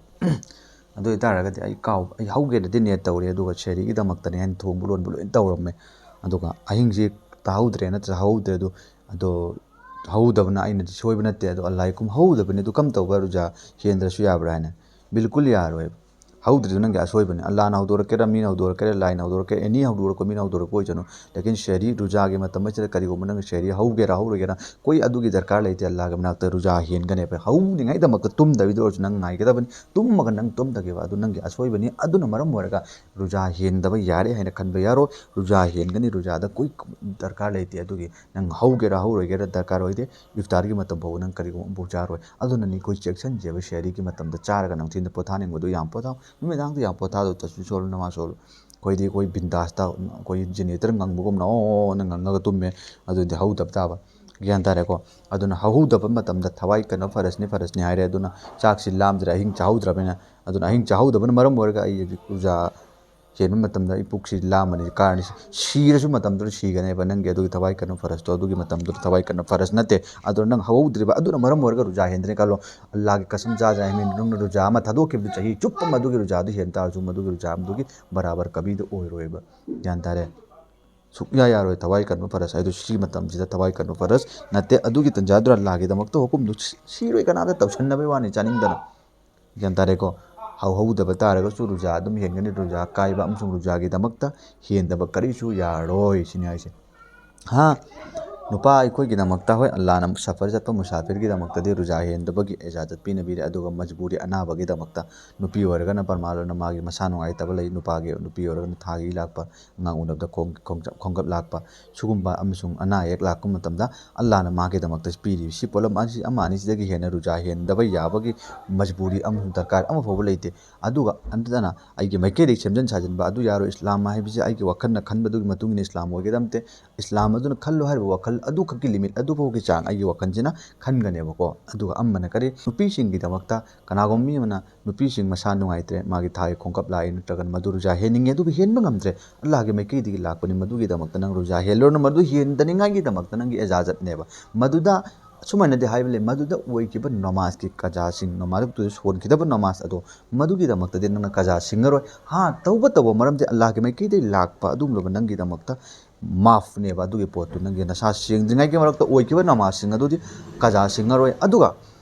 ꯑꯗꯨ ꯑꯣꯏꯇꯥꯔꯒꯗꯤ ꯑꯩ ꯀꯥꯎ-, ꯑꯩ ꯍꯧꯒꯦꯅꯗꯤ ꯅꯦꯠ ꯇꯧꯔꯦ, ꯑꯗꯨꯒ ꯁꯦꯍꯔꯤꯒꯤꯗꯃꯛꯇꯅꯦ ꯍꯥꯏꯅ ꯊꯣꯡꯕ ꯂꯣꯟꯕ ꯂꯣꯏꯅ ꯇꯧꯔꯝꯃꯦ꯫ ꯑꯗꯨꯒ ꯑꯍꯤꯡꯁꯤ ꯇꯥꯍꯧꯗ꯭ꯔꯦ, ꯅꯠꯇ꯭ꯔ ꯍꯧꯍꯧꯗ꯭ꯔꯦ꯫ ꯑꯗꯨ, ꯑꯗꯣ ꯍꯧꯗꯕꯅ ꯑꯩꯅꯗꯤ ꯁꯣꯏꯕ ꯅꯠꯇꯦ, ꯑꯗꯣ ꯑꯜꯂꯥꯍꯒꯤ ꯍꯨꯀꯨꯝ ꯍꯧꯗꯕꯅꯤ, ꯑꯗꯨ ꯀꯝ ꯇꯧꯕ ꯔꯨꯖꯥ ꯍꯦꯟꯗ꯭ꯔꯁꯨ ꯌꯥꯕ꯭ꯔꯥ ꯍꯥꯏꯅ? ꯕꯤꯜꯀꯨꯜ ꯌꯥꯔꯣꯏꯕ꯫ ꯍꯧꯗ꯭ꯔꯤꯗꯨ ꯅꯪꯒꯤ ꯑꯁꯣꯏꯕꯅꯤ꯫ ꯑꯜꯂꯥꯍꯅ ꯍꯧꯗꯣꯔꯛꯀꯦꯔꯥ, ꯃꯤꯅ ꯍꯧꯗꯣꯔꯛꯀꯦꯔꯥ, ꯂꯥꯏꯅ ꯍꯧꯗꯣꯔꯛꯀꯦꯔꯥ, ꯑꯦꯅꯤ ꯍꯧꯗꯣꯔꯛꯄ, ꯃꯤꯅ ꯍꯧꯗꯣꯔꯛꯄ ꯑꯣꯏꯁꯅꯨ꯫ ꯂꯦꯀꯤꯟ ꯁꯦꯍꯔꯤ ꯔꯨꯖꯥꯒꯤ ꯃꯇꯝ ꯑꯁꯤꯗ ꯀꯔꯤꯒꯨꯝꯕ ꯅꯪꯒꯤ ꯁꯦꯍꯔꯤ ꯍꯧꯒꯦꯔꯥ ꯍꯧꯔꯣꯏꯒꯦꯔꯥ, ꯀꯣꯏ ꯑꯗꯨꯒꯤ ꯗꯔꯀꯥꯔ ꯂꯩꯇꯦ꯫ ꯑꯜꯂꯥꯍꯒꯤ ꯃꯅꯥꯛꯇ ꯔꯨꯖꯥ ꯍꯦꯟꯒꯅꯦꯕ꯫ ꯍꯧꯅꯤꯡꯉꯩꯗꯃꯛꯇ ꯇꯨꯝꯗꯕꯤꯗ ꯑꯣꯏꯔꯁꯨ ꯅꯪ ꯉꯥꯏꯒꯗꯕꯅꯤ꯫ ꯇꯨꯝꯃꯒ ꯅꯪ ꯇꯨꯝꯗꯈꯤꯕ ꯑꯗꯨ ꯅꯪꯒꯤ ꯑꯁꯣꯏꯕꯅꯤ꯫ ꯑꯗꯨꯅ ꯃꯔꯝ ꯑꯣꯏꯔꯒ ꯔꯨꯖꯥ ꯍꯦꯟꯗꯕ ꯌꯥꯔꯦ ꯍꯥꯏꯅ ꯈꯟꯕ ꯌꯥꯔꯣꯏ꯫ ꯔꯨꯖꯥ ꯍꯦꯟꯒꯅꯤ, ꯔꯨꯖꯥꯗ ꯀꯣꯏ ꯗꯔꯀꯥꯔ ꯂꯩꯇꯦ꯫ ꯑꯗꯨꯒꯤ ꯅꯪ ꯍꯧꯒꯦꯔꯥ ꯍꯧꯔꯣꯏꯒꯦꯔꯥ ꯗꯔꯀꯥꯔ ꯑꯣꯏꯗꯦ꯫ ꯏꯐꯇꯥꯔꯒꯤ ꯃꯇꯝ ꯐꯥꯎꯕ ꯅꯪ ꯀꯔꯤꯒꯨꯝꯕ ꯑꯃꯐꯥꯎ ꯆꯥꯔꯣꯏ꯫ ꯑꯗꯨꯅꯅꯤ ꯑꯩꯈꯣꯏ ꯆꯦꯛꯁꯤꯟꯖꯦꯕ, ꯁꯦꯍꯔꯤꯒꯤ ꯃꯇꯝꯗ ꯆꯥꯔꯒ ꯅꯨꯡꯊꯤꯟꯗ ꯄꯣꯊꯥꯅꯤꯡꯕꯗꯨ ꯌꯥꯝ ꯄꯣꯊꯥꯎ, ꯅꯨꯃꯤꯗꯥꯡꯗ ꯌꯥꯝ ꯄꯣꯊꯥꯗꯧ, ꯇꯁꯕꯤ ꯁꯣꯜꯂꯨ, ꯅꯃꯥꯖ ꯁꯣꯜꯂꯨ꯫ ꯑꯩꯈꯣꯏꯗꯤ ꯑꯩꯈꯣꯏ ꯕꯤꯟꯗꯥꯁꯇ ꯑꯩꯈꯣꯏ ꯖꯦꯅꯦꯔꯦꯇꯔ ꯉꯪꯕꯒꯨꯝꯅ ꯑꯣꯅ ꯉꯪꯉꯒ ꯇꯨꯝꯃꯦ, ꯑꯗꯨꯗꯤ ꯍꯧꯗꯕ ꯇꯥꯕ꯫ ꯒ꯭ꯌꯥꯟ ꯇꯥꯔꯦꯀꯣ? ꯑꯗꯨꯅ ꯍꯧꯍꯧꯗꯕ ꯃꯇꯝꯗ ꯊꯋꯥꯏ ꯀꯩꯅꯣ ꯐꯔꯁꯅꯤ, ꯐꯔꯁꯅꯤ ꯍꯥꯏꯔꯦ꯫ ꯑꯗꯨꯅ ꯆꯥꯛꯁꯤ ꯂꯥꯝꯗ꯭ꯔꯦ, ꯑꯍꯤꯡ ꯆꯥꯍꯧꯗ꯭ꯔꯕꯅꯤꯅ꯫ ꯑꯗꯨꯅ ꯑꯍꯤꯡ ꯆꯥꯍꯧꯗꯕꯅ ꯃꯔꯝ ꯑꯣꯏꯔꯒ ꯑꯩ ꯍꯧꯖꯤꯛ ꯔꯨꯖꯥ ꯍꯦꯟꯕ ꯃꯇꯝꯗ ꯑꯩ ꯄꯨꯛꯁꯤ ꯂꯥꯝꯃꯅꯤ, ꯀꯥꯔꯅꯤ, ꯁꯤꯔꯁꯨ ꯃꯇꯝꯗꯨꯗ ꯁꯤꯒꯅꯦꯕ꯫ ꯅꯪꯒꯤ ꯑꯗꯨꯒꯤ ꯊꯋꯥꯏ ꯀꯟꯕ ꯐꯔꯁꯇꯣ ꯑꯗꯨꯒꯤ ꯃꯇꯝꯗꯨꯗ ꯊꯋꯥꯏ ꯀꯟꯕ ꯐꯔꯁ ꯅꯠꯇꯦ꯫ ꯑꯗꯨꯅ ꯅꯪ ꯍꯧꯍꯧꯗ꯭ꯔꯤꯕ ꯑꯗꯨꯅ ꯃꯔꯝ ꯑꯣꯏꯔꯒ ꯔꯨꯖꯥ ꯍꯦꯟꯗ꯭ꯔꯦ ꯈꯜꯂꯣ꯫ ꯑꯜꯂꯥꯍꯒꯤ ꯀꯁꯝ ꯆꯥꯖꯩ ꯍꯥꯏ, ꯅꯪꯅ ꯔꯨꯖꯥ ꯑꯃ ꯊꯥꯗꯣꯛꯈꯤꯕꯗꯨ ꯆꯍꯤ ꯆꯨꯞꯄ ꯑꯃ ꯑꯗꯨꯒꯤ ꯔꯨꯖꯥꯗꯨ ꯍꯦꯟ ꯇꯥꯔꯁꯨ ꯃꯗꯨꯒꯤ ꯔꯨꯖꯥ ꯑꯃꯗꯨꯒꯤ ꯕꯔꯥꯕꯔ ꯀꯕꯤꯗ ꯑꯣꯏꯔꯣꯏꯕ꯫ ꯒ꯭ꯌꯥꯟ ꯇꯥꯔꯦ? ꯁꯨꯛꯌꯥ ꯌꯥꯔꯣꯏ꯫ ꯊꯋꯥꯏ ꯀꯟꯕ ꯐꯔꯁ ꯍꯥꯏꯗꯨ ꯁꯤ ꯃꯇꯝꯁꯤꯗ ꯊꯋꯥꯏ ꯀꯟꯕ ꯐꯔꯁ ꯅꯠꯇꯦ꯫ ꯑꯗꯨꯒꯤ ꯇꯟꯖꯥꯗꯨꯗ ꯑꯜꯂꯥꯍꯒꯤꯗꯃꯛꯇ ꯍꯨꯀꯨꯝꯗꯨ ꯁꯤ-, ꯁꯤꯔꯣꯏ, ꯀꯅꯥꯝꯇ ꯇꯧꯁꯟꯅꯕꯒꯤ ꯋꯥꯅꯤ, ꯆꯥꯅꯤꯡꯗꯅ꯫ ꯒ꯭ꯌꯥꯟ ꯇꯥꯔꯦꯀꯣ? ꯍꯧꯍꯧꯗꯕ ꯇꯥꯔꯒꯁꯨ ꯔꯨꯖꯥ ꯑꯗꯨꯝ ꯍꯦꯟꯒꯅꯤ꯫ ꯔꯨꯖꯥ ꯀꯥꯏꯕ ꯑꯃꯁꯨꯡ ꯔꯨꯖꯥꯒꯤꯗꯃꯛꯇ ꯍꯦꯟꯗꯕ ꯀꯔꯤꯁꯨ ꯌꯥꯔꯣꯏ ꯁꯤꯅꯤ ꯍꯥꯏꯁꯦ꯫ ꯍꯥ, ꯅꯨꯄꯥ ꯑꯩꯈꯣꯏꯒꯤꯗꯃꯛꯇ, ꯍꯣꯏ, ꯑꯜꯂꯥꯍꯅ ꯁꯐꯔ ꯆꯠꯄ ꯃꯨꯁꯥꯐꯤꯔꯒꯤꯗꯃꯛꯇꯗꯤ ꯔꯨꯖꯥ ꯍꯦꯟꯗꯕꯒꯤ ꯏꯖꯥꯖꯠ ꯄꯤꯅꯕꯤꯔꯦ, ꯑꯗꯨꯒ ꯃꯖꯕꯨꯔꯤ ꯑꯅꯥꯕꯒꯤꯗꯃꯛꯇ, ꯅꯨꯄꯤ ꯑꯣꯏꯔꯒꯅ ꯄꯔꯃꯥꯟ ꯑꯣꯏꯅ ꯃꯥꯒꯤ ꯃꯁꯥ ꯅꯨꯡꯉꯥꯏꯇꯕ ꯂꯩ, ꯅꯨꯄꯥꯒꯤ, ꯅꯨꯄꯤ ꯑꯣꯏꯔꯒꯅ ꯊꯥꯒꯤ ꯂꯥꯛꯄ, ꯑꯉꯥꯡ ꯎꯅꯕꯗ ꯈꯣꯡ-, ꯈꯣꯡ-, ꯈꯣꯡꯒꯞ ꯂꯥꯛꯄ, ꯁꯤꯒꯨꯝꯕ ꯑꯃꯁꯨꯡ ꯑꯅꯥ ꯑꯌꯦꯛ ꯂꯥꯛꯄ ꯃꯇꯝꯗ ꯑꯜꯂꯥꯍꯅ ꯃꯥꯒꯤꯗꯃꯛꯇ ꯄꯤꯔꯤꯕ ꯁꯤ ꯄꯣꯠꯂꯝ ꯑꯁꯤ ꯑꯃ ꯑꯅꯤꯁꯤꯗꯒꯤ ꯍꯦꯟꯅ ꯔꯨꯖꯥ ꯍꯦꯟꯗꯕ ꯌꯥꯕꯒꯤ ꯃꯖꯕꯨꯔꯤ ꯑꯃꯁꯨꯡ ꯗꯔꯀꯥꯔ ꯑꯃ ꯐꯥꯎꯕ ꯂꯩꯇꯦ꯫ ꯑꯗꯨꯒ ꯑꯟꯇꯅ ꯑꯩꯒꯤ ꯃꯥꯏꯀꯩꯗꯒꯤ ꯁꯦꯝꯖꯤꯟ ꯁꯥꯖꯤꯟꯕ ꯑꯗꯨ ꯌꯥꯔꯣꯏ꯫ ꯏꯁꯂꯥꯝ ꯍꯥꯏꯕꯁꯤ ꯑꯩꯒꯤ ꯋꯥꯈꯜꯅ ꯈꯟꯕꯗꯨꯒꯤ ꯃꯇꯨꯡ ꯏꯟꯅ ꯏꯁꯂꯥꯝ ꯑꯣꯏꯒꯗꯕ ꯅꯠꯇꯦ꯫ ꯏꯁꯂꯥꯝ ꯑꯗꯨꯅ ꯈꯜꯂꯨ ꯍꯥꯏꯔꯤꯕ ꯋꯥꯈꯜ ꯑꯗꯨꯈꯛꯀꯤ ꯂꯤꯃꯤꯠ ꯑꯗꯨꯐꯥꯎꯒꯤ ꯆꯥꯡ ꯑꯩꯒꯤ ꯋꯥꯈꯜꯁꯤꯅ ꯈꯟꯒꯅꯦꯕꯀꯣ꯫ ꯑꯗꯨꯒ ꯑꯃꯅ ꯀꯔꯤ, ꯅꯨꯄꯤꯁꯤꯡꯒꯤꯗꯃꯛꯇ ꯀꯅꯥꯒꯨꯝꯕ ꯃꯤ ꯑꯃꯅ ꯅꯨꯄꯤꯁꯤꯡ ꯃꯁꯥ ꯅꯨꯡꯉꯥꯏꯇ꯭ꯔꯦ, ꯃꯥꯒꯤ ꯊꯥꯒꯤ ꯈꯣꯡꯀꯞ ꯂꯥꯛꯏ, ꯅꯠꯇ꯭ꯔꯒꯅ ꯃꯗꯨ ꯔꯨꯖꯥ ꯍꯦꯟꯅꯤꯡꯉꯦ, ꯑꯗꯨꯕꯨ ꯍꯦꯟꯕ ꯉꯝꯗ꯭ꯔꯦ, ꯑꯜꯂꯥꯍꯒꯤ ꯃꯥꯏꯀꯩꯗꯒꯤ ꯂꯥꯛꯄꯅꯤ, ꯃꯗꯨꯒꯤꯗꯃꯛꯇ ꯅꯪ ꯔꯨꯖꯥ ꯍꯦꯜꯂꯨꯔꯅꯨ, ꯃꯗꯨ ꯍꯦꯟꯗꯅꯤꯡꯉꯥꯏꯒꯤꯗꯃꯛꯇ ꯅꯪꯒꯤ ꯏꯖꯥꯖꯠꯅꯦꯕ꯫ ꯃꯗꯨꯗ ꯑꯁꯨꯃꯥꯏꯅꯗꯤ ꯍꯥꯏꯕ ꯂꯩ, ꯃꯗꯨꯗ ꯑꯣꯏꯈꯤꯕ ꯅꯃꯥꯖꯀꯤ ꯀꯖꯥꯁꯤꯡ, ꯅꯃꯥꯖꯇꯨꯗ ꯁꯣꯟꯈꯤꯗꯕ ꯅꯃꯥꯖ ꯑꯗꯣ, ꯃꯗꯨꯒꯤꯗꯃꯛꯇꯗꯤ ꯅꯪꯅ ꯀꯖꯥ ꯁꯤꯡꯉꯔꯣꯏ꯫ ꯍꯥ, ꯇꯧꯕ ꯇꯧꯕ, ꯃꯔꯝꯗꯤ ꯑꯜꯂꯥꯍꯒꯤ ꯃꯥꯏꯀꯩꯗꯒꯤ ꯂꯥꯛꯄ ꯑꯗꯨꯒꯨꯝꯂꯕ ꯅꯪꯒꯤꯗꯃꯛꯇ ꯃꯥꯐꯅꯦꯕ꯫ ꯑꯗꯨꯒꯤ ꯄꯣꯠꯇꯨ ꯅꯪꯒꯤ ꯅꯁꯥ ꯁꯦꯡꯗ꯭ꯔꯤꯉꯩꯒꯤ ꯃꯔꯛꯇ ꯑꯣꯏꯈꯤꯕ ꯅꯃꯥꯖꯁꯤꯡ ꯑꯗꯨꯗꯤ ꯀꯖꯥ ꯁꯤꯡꯉꯔꯣꯏ꯫ ꯑꯗꯨꯒ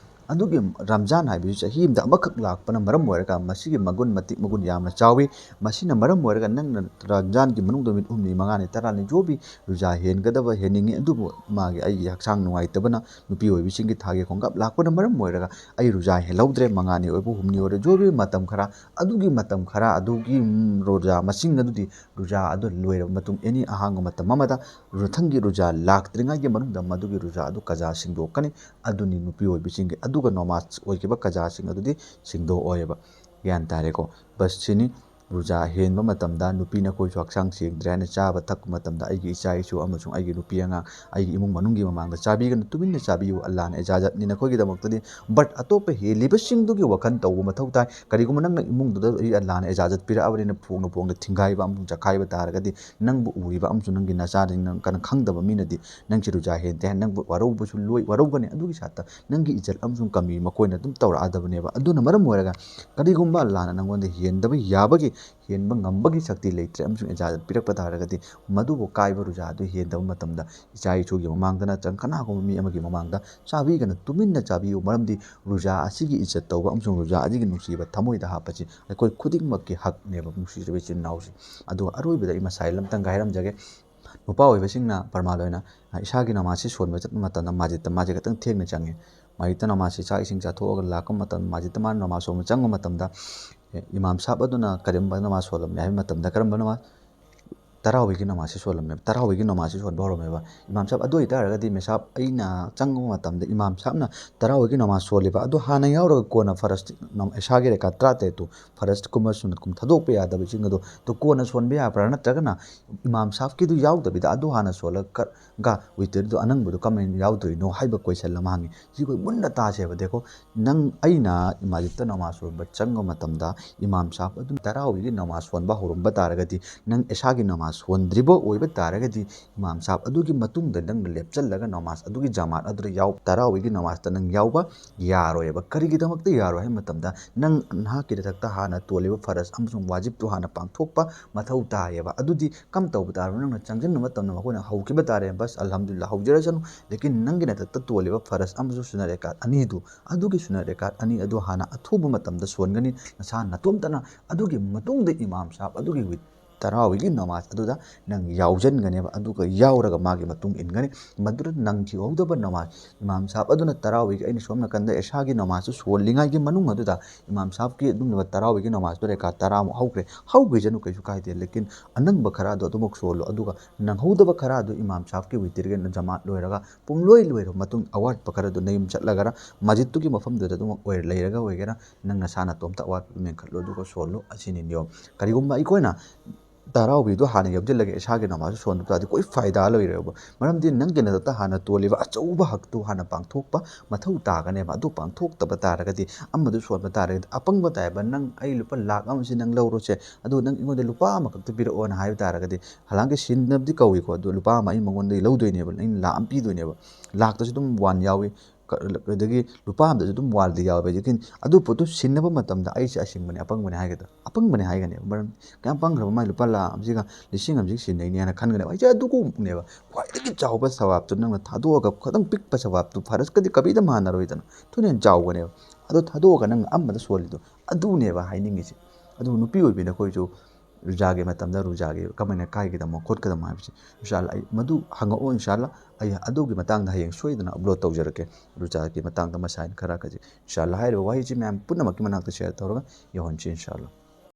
ꯑꯗꯨꯒꯤ ꯔꯝꯖꯥꯟ ꯍꯥꯏꯕꯁꯤ ꯆꯍꯤ ꯑꯃꯗ ꯑꯃꯈꯛ ꯂꯥꯛꯄꯅ ꯃꯔꯝ ꯑꯣꯏꯔꯒ ꯃꯁꯤꯒꯤ ꯃꯒꯨꯟ, ꯃꯇꯤꯛ ꯃꯒꯨꯟ ꯌꯥꯝꯅ ꯆꯥꯎꯏ꯫ ꯃꯁꯤꯅ ꯃꯔꯝ ꯑꯣꯏꯔꯒ ꯅꯪꯅ ꯔꯝꯖꯥꯟꯒꯤ ꯃꯅꯨꯡꯗ ꯅꯨꯃꯤꯠ ꯍꯨꯝꯅꯤ, ꯃꯉꯥꯅꯤ, ꯇꯔꯥꯅꯤ ꯖꯣꯕꯤ ꯔꯨꯖꯥ ꯍꯦꯟꯒꯗꯕ ꯍꯦꯟꯅꯤꯡꯉꯤ, ꯑꯗꯨꯕꯨ ꯃꯥꯒꯤ ꯑꯩꯒꯤ ꯍꯛꯆꯥꯡ ꯅꯨꯡꯉꯥꯏꯇꯕꯅ, ꯅꯨꯄꯤ ꯑꯣꯏꯕꯤꯁꯤꯡꯒꯤ ꯊꯥꯒꯤ ꯈꯣꯡꯀꯥꯞ ꯂꯥꯛꯄꯅ ꯃꯔꯝ ꯑꯣꯏꯔꯒ ꯑꯩ ꯔꯨꯖꯥ ꯍꯦꯜꯍꯧꯗ꯭ꯔꯦ, ꯃꯉꯥꯅꯤ ꯑꯣꯏꯕ, ꯍꯨꯝꯅꯤ ꯑꯣꯏꯔ ꯖꯣꯕꯤ ꯃꯇꯝ ꯈꯔ, ꯑꯗꯨꯒꯤ ꯃꯇꯝ ꯈꯔ ꯑꯗꯨꯒꯤ, ꯎꯝ, ꯔꯨꯖꯥ ꯃꯁꯤꯡ ꯑꯗꯨꯗꯤ ꯔꯨꯖꯥ ꯑꯗꯨ ꯂꯣꯏꯔꯕ ꯃꯇꯨꯡ ꯑꯦꯅꯤ ꯑꯍꯥꯡꯕ ꯃꯇꯝ ꯑꯃꯗ ꯃꯊꯪꯒꯤ ꯔꯨꯖꯥ ꯂꯥꯛꯇ꯭ꯔꯤꯉꯩꯒꯤ ꯃꯅꯨꯡꯗ ꯃꯗꯨꯒꯤ ꯔꯨꯖꯥ ꯑꯗꯨ ꯀꯖꯥ ꯁꯤꯡꯗꯣꯛꯀꯅꯤ꯫ ꯑꯗꯨꯅꯤ ꯅꯨꯄꯤ ꯑꯣꯏꯕꯤꯁꯤꯡꯒꯤ꯫ ꯑꯗꯨꯒ ꯅꯃꯥꯖ ꯑꯣꯏꯈꯤꯕ ꯀꯖꯥꯁꯤꯡ ꯑꯗꯨꯗꯤ ꯁꯤꯡꯗꯣꯛꯑꯣꯏꯕ꯫ ꯒ꯭ꯌꯥꯟ ꯇꯥꯔꯦꯀꯣ? ꯕꯁ ꯁꯤꯅꯤ꯫ ꯔꯨꯖꯥ ꯍꯦꯟꯕ ꯃꯇꯝꯗ ꯅꯨꯄꯤ ꯅꯈꯣꯏꯁꯨ ꯍꯛꯆꯥꯡ ꯁꯦꯡꯗ꯭ꯔꯦ ꯍꯥꯏꯅ ꯆꯥꯕ ꯊꯛꯄ ꯃꯇꯝꯗ ꯑꯩꯒꯤ ꯏꯆꯥ ꯏꯁꯨ ꯑꯃꯁꯨꯡ ꯑꯩꯒꯤ ꯅꯨꯄꯤ ꯑꯉꯥꯡ, ꯑꯩꯒꯤ ꯏꯃꯨꯡ ꯃꯅꯨꯡꯒꯤ ꯃꯃꯥꯡꯗ ꯆꯥꯕꯤꯒꯅꯨ, ꯇꯨꯃꯤꯟꯅ ꯆꯥꯕꯤꯌꯨ꯫ ꯑꯜꯂꯥꯍꯅ ꯏꯖꯥꯖꯠꯅꯤ ꯅꯈꯣꯏꯒꯤꯗꯃꯛꯇꯗꯤ꯫ But ꯑꯇꯣꯞꯄ ꯍꯦꯜꯂꯤꯕꯁꯤꯡꯗꯨꯒꯤ ꯋꯥꯈꯜ ꯇꯧꯕ ꯃꯊꯧ ꯇꯥꯏ꯫ ꯀꯔꯤꯒꯨꯝꯕ ꯅꯪꯅ ꯏꯃꯨꯡꯗꯨꯗ ꯑꯩ ꯑꯜꯂꯥꯍꯅ ꯏꯖꯥꯖꯠ ꯄꯤꯔꯛꯑꯕꯅꯤꯅ ꯐꯣꯡꯅ ꯐꯣꯡꯅ ꯊꯤꯡꯒꯥꯏꯕ ꯑꯃꯁꯨꯡ ꯆꯈꯥꯏꯕ ꯇꯥꯔꯒꯗꯤ ꯅꯪꯕꯨ ꯎꯔꯤꯕ ꯑꯃꯁꯨꯡ ꯅꯪꯒꯤ ꯅꯆꯥꯗꯒꯤ ꯅꯪ ꯀꯟꯅ ꯈꯪꯗꯕ ꯃꯤꯅꯗꯤ ꯅꯪꯁꯤ ꯔꯨꯖꯥ ꯍꯦꯟꯗꯦ ꯍꯥꯏꯅ ꯅꯪꯕꯨ ꯋꯥꯔꯧꯕꯁꯨ ꯂꯣꯏ ꯋꯥꯔꯧꯒꯅꯤ꯫ ꯑꯗꯨꯒꯤ ꯁꯥꯠꯇ ꯅꯪꯒꯤ ꯏꯖꯠ ꯑꯃꯁꯨꯡ ꯀꯃꯤ ꯃꯈꯣꯏꯅ ꯑꯗꯨꯝ ꯇꯧꯔꯛꯑꯗꯕꯅꯦꯕ꯫ ꯑꯗꯨꯅ ꯃꯔꯝ ꯑꯣꯏꯔꯒ ꯀꯔꯤꯒꯨꯝꯕ ꯑꯜꯂꯥꯍꯅ ꯅꯪꯉꯣꯟꯗ ꯍꯦꯟꯗꯕ ꯌꯥꯕꯒꯤ, ꯍꯦꯟꯕ ꯉꯝꯕꯒꯤ ꯁꯛꯇꯤ ꯂꯩꯇ꯭ꯔꯦ ꯑꯃꯁꯨꯡ ꯏꯖꯥꯖꯠ ꯄꯤꯔꯛꯄ ꯇꯥꯔꯒꯗꯤ ꯃꯗꯨꯕꯨ ꯀꯥꯏꯕ ꯔꯨꯖꯥ ꯑꯗꯨ ꯍꯦꯟꯗꯕ ꯃꯇꯝꯗ ꯏꯆꯥ ꯏꯁꯨꯒꯤ ꯃꯃꯥꯡꯗ ꯅꯠꯇ꯭ꯔꯒ ꯀꯅꯥꯒꯨꯝꯕ ꯃꯤ ꯑꯃꯒꯤ ꯃꯃꯥꯡꯗ ꯆꯥꯕꯤꯒꯅꯨ, ꯇꯨꯃꯤꯟꯅ ꯆꯥꯕꯤꯌꯨ꯫ ꯃꯔꯝꯗꯤ ꯔꯨꯖꯥ ꯑꯁꯤꯒꯤ ꯏꯖꯠ ꯇꯧꯕ ꯑꯃꯁꯨꯡ ꯔꯨꯖꯥ ꯑꯁꯤꯒꯤ ꯅꯨꯡꯁꯤꯕ ꯊꯃꯣꯏꯗ ꯍꯥꯞꯄꯁꯤ ꯑꯩꯈꯣꯏ ꯈꯨꯗꯤꯡꯃꯛꯀꯤ ꯍꯛꯅꯦꯕ, ꯅꯨꯡꯁꯤꯖꯕ ꯏꯆꯤꯟ ꯏꯅꯥꯎꯁꯤꯡ꯫ ꯑꯗꯨꯒ ꯑꯔꯣꯏꯕꯗ ꯑꯩ ꯃꯁꯥꯏꯜ ꯑꯝꯇꯪꯒ ꯍꯥꯏꯔꯝꯖꯒꯦ꯫ ꯅꯨꯄꯥ ꯑꯣꯏꯕꯁꯤꯡꯅ ꯄꯔꯃꯥꯟ ꯑꯣꯏꯅ, ꯑ, ꯏꯁꯥꯒꯤ ꯅꯃꯥꯖꯁꯤ ꯁꯣꯟꯕ ꯆꯠꯄ ꯃꯇꯝꯗ ꯃꯁꯖꯤꯠꯇ ꯃꯥꯁꯦ ꯈꯤꯇꯪ ꯊꯦꯡꯅ ꯆꯪꯉꯤ꯫ ꯃꯁꯖꯤꯠꯇ ꯅꯃꯥꯖꯁꯤ ꯆꯥꯛ ꯏꯁꯤꯡ ꯆꯥꯊꯣꯛꯑꯒ ꯂꯥꯛꯄ ꯃꯇꯝꯗ ꯃꯁꯖꯤꯠꯇ ꯃꯥꯅ ꯅꯃꯥꯖ ꯁꯣꯟꯕ ꯆꯪꯕ ꯃꯇꯝꯗ, ꯑꯦ, ꯏꯃꯥꯝ ꯁꯥꯍꯕ ꯑꯗꯨꯅ ꯀꯔꯝꯕ ꯅꯃꯥꯖ ꯁꯣꯜꯂꯝꯃꯤ ꯍꯥꯏꯕ ꯃꯇꯝꯗ ꯀꯔꯝꯕ ꯅꯃꯥꯖ? ꯇꯔꯥꯋꯤꯒꯤ ꯅꯃꯥꯖꯁꯤ ꯁꯣꯜꯂꯝꯃꯦꯕ꯫ ꯇꯔꯥꯋꯤꯒꯤ ꯅꯃꯥꯖꯁꯤ ꯁꯣꯟꯕ ꯍꯧꯔꯝꯃꯦꯕ꯫ ꯏꯃꯥꯝ ꯁꯥꯍꯕ ꯑꯗꯨ ꯑꯣꯏꯇꯥꯔꯒꯗꯤ ꯃꯦꯁꯥꯞ ꯑꯩꯅ ꯆꯪꯕ ꯃꯇꯝꯗ ꯏꯃꯥꯝ ꯁꯥꯍꯕꯅ ꯇꯔꯥꯋꯤꯒꯤ ꯅꯃꯥꯖ ꯁꯣꯜꯂꯤꯕ ꯑꯗꯨ ꯍꯥꯟꯅ ꯌꯥꯎꯔꯒ ꯀꯣꯟꯅ ꯐꯔꯁ ꯅꯝ-, ꯏꯁꯥꯒꯤ ꯔꯦꯀꯥꯠ ꯇꯔꯥꯇꯔꯦꯠꯇꯨ ꯐꯔꯁꯀꯨꯝꯕ ꯁꯨꯅꯠꯀꯨꯝꯕ ꯊꯥꯗꯣꯛꯄ ꯌꯥꯗꯕꯁꯤꯡ ꯑꯗꯣ, ꯑꯗꯨ ꯀꯣꯟꯅ ꯁꯣꯟꯕ ꯌꯥꯕ꯭ꯔꯥ? ꯅꯠꯇ꯭ꯔꯒꯅ ꯏꯃꯥꯝ ꯁꯥꯍꯕꯀꯤꯗꯨ ꯌꯥꯎꯗꯕꯤꯗ ꯑꯗꯨ ꯍꯥꯟꯅ ꯁꯣꯜꯂꯒ ꯋꯤꯇꯔꯗꯨ ꯑꯅꯪꯕꯗꯨ ꯀꯃꯥꯏꯅ ꯌꯥꯎꯗꯣꯏꯅꯣ ꯍꯥꯏꯕ ꯀꯣꯏꯁꯟ ꯑꯃ ꯍꯪꯉꯤ꯫ ꯁꯤ ꯑꯩꯈꯣꯏ ꯃꯨꯟꯅ ꯇꯥꯁꯦꯕ꯫ ꯗꯦꯈꯣ, ꯅꯪ, ꯑꯩꯅ ꯃꯁꯖꯤꯠꯇ ꯅꯃꯥꯖ ꯁꯣꯟꯕ ꯆꯪꯕ ꯃꯇꯝꯗ ꯏꯃꯥꯝ ꯁꯥꯍꯕ ꯑꯗꯨꯝ ꯇꯔꯥꯋꯤꯒꯤ ꯅꯃꯥꯖ ꯁꯣꯟꯕ ꯍꯧꯔꯝꯕ ꯇꯥꯔꯒꯗꯤ ꯅꯪ ꯏꯁꯥꯒꯤ ꯅꯃꯥꯖ ꯁꯣꯟꯗ꯭ꯔꯤꯕ ꯑꯣꯏꯕ ꯇꯥꯔꯒꯗꯤ, ꯏꯃꯥꯝ ꯁꯥꯍꯕ ꯑꯗꯨꯒꯤ ꯃꯇꯨꯡꯗ ꯅꯪꯅ ꯂꯦꯞꯆꯜꯂꯒ ꯅꯃꯥꯖ ꯑꯗꯨꯒꯤ ꯖꯃꯥꯠ ꯑꯗꯨꯗ ꯌꯥꯎ, ꯇꯔꯥꯋꯤꯒꯤ ꯅꯃꯥꯖꯇ ꯅꯪ ꯌꯥꯎꯕ ꯌꯥꯔꯣꯏꯕ꯫ ꯀꯔꯤꯒꯤꯗꯃꯛꯇ ꯌꯥꯔꯣꯏ ꯍꯥꯏꯕ ꯃꯇꯝꯗ, ꯅꯪ ꯅꯍꯥꯛꯀꯤ ꯅꯊꯛꯇ ꯍꯥꯟꯅ ꯇꯣꯜꯂꯤꯕ ꯐꯔꯖ ꯑꯃꯁꯨꯡ ꯋꯥꯖꯤꯕꯇꯨ ꯍꯥꯟꯅ ꯄꯥꯡꯊꯣꯛꯄ ꯃꯊꯧ ꯇꯥꯏꯌꯦꯕ꯫ ꯑꯗꯨꯗꯤ ꯀꯝ ꯇꯧꯕ ꯇꯥꯔꯕ? ꯅꯪꯅ ꯆꯪꯁꯤꯟꯕ ꯃꯇꯝꯗ ꯃꯈꯣꯏꯅ ꯍꯧꯈꯤꯕ ꯇꯥꯔꯦ, ꯕꯁ, ꯑꯜꯍꯝꯗꯨꯂꯤꯜꯂꯥ, ꯍꯧꯖꯔꯁꯅꯨ, ꯂꯦꯀꯤꯟ ꯅꯪꯒꯤ ꯅꯊꯛꯇ ꯇꯣꯜꯂꯤꯕ ꯐꯔꯖ ꯑꯃꯁꯨꯡ ꯁꯨꯅ ꯔꯦꯀꯥꯠ ꯑꯅꯤꯗꯨ, ꯑꯗꯨꯒꯤ ꯁꯨꯅ ꯔꯦꯀꯥꯠ ꯑꯅꯤ ꯑꯗꯨ ꯍꯥꯟꯅ ꯑꯊꯨꯕ ꯃꯇꯝꯗ ꯁꯣꯟꯒꯅꯤ, ꯅꯁꯥ ꯅꯇꯣꯝꯇꯅ꯫ ꯑꯗꯨꯒꯤ ꯃꯇꯨꯡꯗ ꯏꯃꯥꯝ ꯁꯥꯍꯕ ꯑꯗꯨꯒꯤ ꯋꯤꯠ ꯇꯔꯥꯋꯤꯒꯤ ꯅꯃꯥꯖ ꯑꯗꯨꯗ ꯅꯪ ꯌꯥꯎꯖꯟꯒꯅꯦꯕ, ꯑꯗꯨꯒ ꯌꯥꯎꯔꯒ ꯃꯥꯒꯤ ꯃꯇꯨꯡ ꯏꯟꯒꯅꯤ꯫ ꯃꯗꯨꯗ ꯅꯪꯈꯤꯍꯧꯗꯕ ꯅꯃꯥꯖ, ꯏꯃꯥꯝ ꯁꯥꯍꯕ ꯑꯗꯨꯅ ꯇꯔꯥꯋꯤꯒꯤ, ꯑꯩꯅ ꯁꯣꯝ ꯅꯥꯀꯟꯗ ꯏꯁꯥꯒꯤ ꯅꯃꯥꯖꯇꯨ ꯁꯣꯜꯂꯤꯉꯩꯒꯤ ꯃꯅꯨꯡ ꯑꯗꯨꯗ ꯏꯃꯥꯝ ꯁꯥꯍꯕꯀꯤ ꯑꯗꯨꯝꯕ ꯇꯔꯥꯋꯤꯒꯤ ꯅꯃꯥꯖꯇꯨ ꯔꯦꯀꯥꯠ ꯇꯔꯥꯃꯨꯛ ꯍꯧꯈ꯭ꯔꯦ, ꯍꯧꯈꯤꯁꯅꯨ, ꯀꯩꯁꯨ ꯀꯥꯏꯗꯦ, ꯂꯦꯀꯤꯟ ꯑꯅꯪꯕ ꯈꯔ ꯑꯗꯨ ꯑꯗꯨꯃꯛ ꯁꯣꯜꯂꯣ, ꯑꯗꯨꯒ ꯅꯪꯍꯧꯗꯕ ꯈꯔ ꯑꯗꯨ ꯏꯃꯥꯝ ꯁꯥꯍꯕꯀꯤ ꯋꯤꯇꯤꯔꯒꯤ ꯖꯃꯥꯠ ꯂꯣꯏꯔꯒ ꯄꯨꯝꯂꯣꯏ ꯂꯣꯏꯔꯕ ꯃꯇꯨꯡ ꯑꯋꯥꯠꯄ ꯈꯔ ꯑꯗꯨ ꯅꯌꯨꯝ ꯆꯠꯂꯒꯔ ꯃꯁꯖꯤꯠꯇꯨꯒꯤ ꯃꯐꯝꯗꯨꯗ ꯑꯗꯨꯃꯛ ꯑꯣꯏꯔ ꯂꯩꯔꯒ ꯑꯣꯏꯒꯦꯔꯥ, ꯅꯪ ꯅꯁꯥ ꯅꯇꯣꯝꯇ ꯑꯋꯥꯠꯄꯗꯨ ꯃꯦꯟꯈꯠꯂꯣ, ꯑꯗꯨꯒ ꯁꯣꯜꯂꯣ꯫ ꯑꯁꯤꯅꯤ ꯅꯤꯌꯣꯝ꯫ ꯀꯔꯤꯒꯨꯝꯕ ꯑꯩꯈꯣꯏꯅ ꯇꯔꯥꯎꯕꯤꯗꯣ ꯍꯥꯟꯅ ꯌꯣꯝꯁꯤꯜꯂꯒ ꯏꯁꯥꯒꯤ ꯅꯃꯥꯖꯁꯨ ꯁꯣꯟꯕ ꯇꯥꯔꯗꯤ ꯀꯣꯏ ꯐꯥꯏꯗꯥ ꯂꯩꯔꯣꯏꯕ꯫ ꯃꯔꯝꯗꯤ ꯅꯪꯒꯤ ꯅꯊꯛꯇ ꯍꯥꯟꯅ ꯇꯣꯜꯂꯤꯕ ꯑꯆꯧꯕ ꯍꯛꯇꯨ ꯍꯥꯟꯅ ꯄꯥꯡꯊꯣꯛꯄ ꯃꯊꯧ ꯇꯥꯒꯅꯦꯕ꯫ ꯑꯗꯨ ꯄꯥꯡꯊꯣꯛꯇꯕ ꯇꯥꯔꯒꯗꯤ, ꯑꯃꯗꯨ ꯁꯣꯟꯕ ꯇꯥꯔꯒꯗꯤ, ꯑꯄꯪꯕ ꯇꯥꯏꯕ, ꯅꯪ, "ꯑꯩ ꯂꯨꯄꯥ ꯂꯥꯛ ꯑꯃꯁꯤ ꯅꯪ ꯂꯧꯔꯣꯁꯦ, ꯑꯗꯨ ꯅꯪ ꯑꯩꯉꯣꯟꯗ ꯂꯨꯄꯥ ꯑꯃꯈꯛꯇ ꯄꯤꯔꯛꯑꯣꯅ" ꯍꯥꯏꯕ ꯇꯥꯔꯒꯗꯤ, ꯍꯂꯥꯡꯒꯤ ꯁꯤꯟꯅꯕꯗꯤ ꯀꯧꯏꯀꯣ, ꯑꯗꯨ ꯂꯨꯄꯥ ꯑꯃ ꯑꯩ ꯃꯉꯣꯟꯗꯒꯤ ꯂꯧꯗꯣꯏꯅꯦꯕ, ꯑꯩꯅ ꯂꯥꯛ ꯑꯃ ꯄꯤꯗꯣꯏꯅꯦꯕ꯫ ꯂꯥꯛꯇꯁꯨ ꯑꯗꯨꯝ ꯋꯥꯟ ꯌꯥꯎꯏ, ꯀ-, ꯑꯗꯒꯤ ꯂꯨꯄꯥ ꯑꯃꯗꯁꯨ ꯑꯗꯨꯝ ꯋꯥꯟꯗꯤ ꯌꯥꯎꯋꯦꯕ꯫ ꯂꯦꯀꯤꯟ ꯑꯗꯨ ꯄꯣꯠꯇꯨ ꯁꯤꯟꯅꯕ ꯃꯇꯝꯗ ꯑꯩꯁꯦ ꯑꯁꯤꯡꯕꯅꯦ, ꯑꯄꯪꯕꯅꯦ ꯍꯥꯏꯒꯗ꯭ꯔꯥ? ꯑꯄꯪꯕꯅꯦ ꯍꯥꯏꯒꯅꯦꯕ꯫ ꯃꯔꯝ ꯀꯌꯥꯝ ꯄꯪꯈ꯭ꯔꯕ, ꯃꯥꯏ ꯂꯨꯄꯥ ꯂꯥꯛ ꯑꯃꯁꯤꯒ ꯂꯤꯁꯤꯡ ꯑꯃꯁꯤꯒ ꯁꯤꯟꯅꯩꯅꯦ ꯍꯥꯏꯅ ꯈꯟꯒꯅꯦꯕ꯫ ꯑꯩꯁꯦ ꯑꯗꯨꯒꯨꯝꯕꯅꯦꯕ꯫ ꯈ꯭ꯋꯥꯏꯗꯒꯤ ꯆꯥꯎꯕ ꯁꯋꯥꯕꯇꯨ ꯅꯪꯅ ꯊꯥꯗꯣꯛꯑꯒ, ꯈꯤꯇꯪ ꯄꯤꯛꯄ ꯁꯋꯥꯕꯇꯨ, ꯐꯔꯁꯀꯗꯤ ꯀꯕꯤꯗ ꯃꯥꯟꯅꯔꯣꯏꯗꯅ, ꯑꯗꯨꯅ ꯍꯦꯟꯅ ꯆꯥꯎꯒꯅꯦꯕ꯫ ꯑꯗꯣ ꯊꯥꯗꯣꯛꯑꯒ ꯅꯪꯅ ꯑꯃꯗ ꯁꯣꯜꯂꯤꯗꯣ, ꯑꯗꯨꯅꯦꯕ ꯍꯥꯏꯅꯤꯡꯉꯤꯁꯦ꯫ ꯑꯗꯨ ꯅꯨꯄꯤ ꯑꯣꯏꯕꯤ ꯅꯈꯣꯏꯁꯨ ꯔꯨꯖꯥꯒꯤ ꯃꯇꯝꯗ ꯔꯨꯖꯥꯒꯤ ꯀꯃꯥꯏꯅ ꯀꯥꯏꯒꯗꯃꯣ ꯈꯣꯠꯀꯗꯃꯣ ꯍꯥꯏꯕꯁꯦ, ꯏꯟꯁꯥ ꯑꯜꯂꯥ, ꯑꯩ ꯃꯗꯨ ꯍꯪꯉꯛꯑꯣ, ꯏꯟꯁꯥ ꯑꯜꯂꯥ꯫ ꯑꯩ ꯑꯗꯨꯒꯤ ꯃꯇꯥꯡꯗ ꯍꯌꯦꯡ ꯁꯣꯏꯗꯅ ꯑꯞꯂꯣꯗ ꯇꯧꯖꯔꯛꯀꯦ, ꯔꯨꯖꯥꯒꯤ ꯃꯇꯥꯡꯗ ꯃꯁꯥꯏꯜ ꯈꯔ ꯈꯖꯤꯛ, ꯏꯟꯁꯥ ꯑꯜꯂꯥ꯫ ꯍꯥꯏꯔꯤꯕ ꯋꯥꯍꯩꯁꯤ ꯃꯌꯥꯝ ꯄꯨꯝꯅꯃꯛꯀꯤ ꯃꯅꯥꯛꯇ ꯁꯤꯌꯔ ꯇꯧꯔꯒ ꯌꯧꯍꯟꯁꯤ, ꯏꯟꯁꯥ ꯑꯜꯂꯥ꯫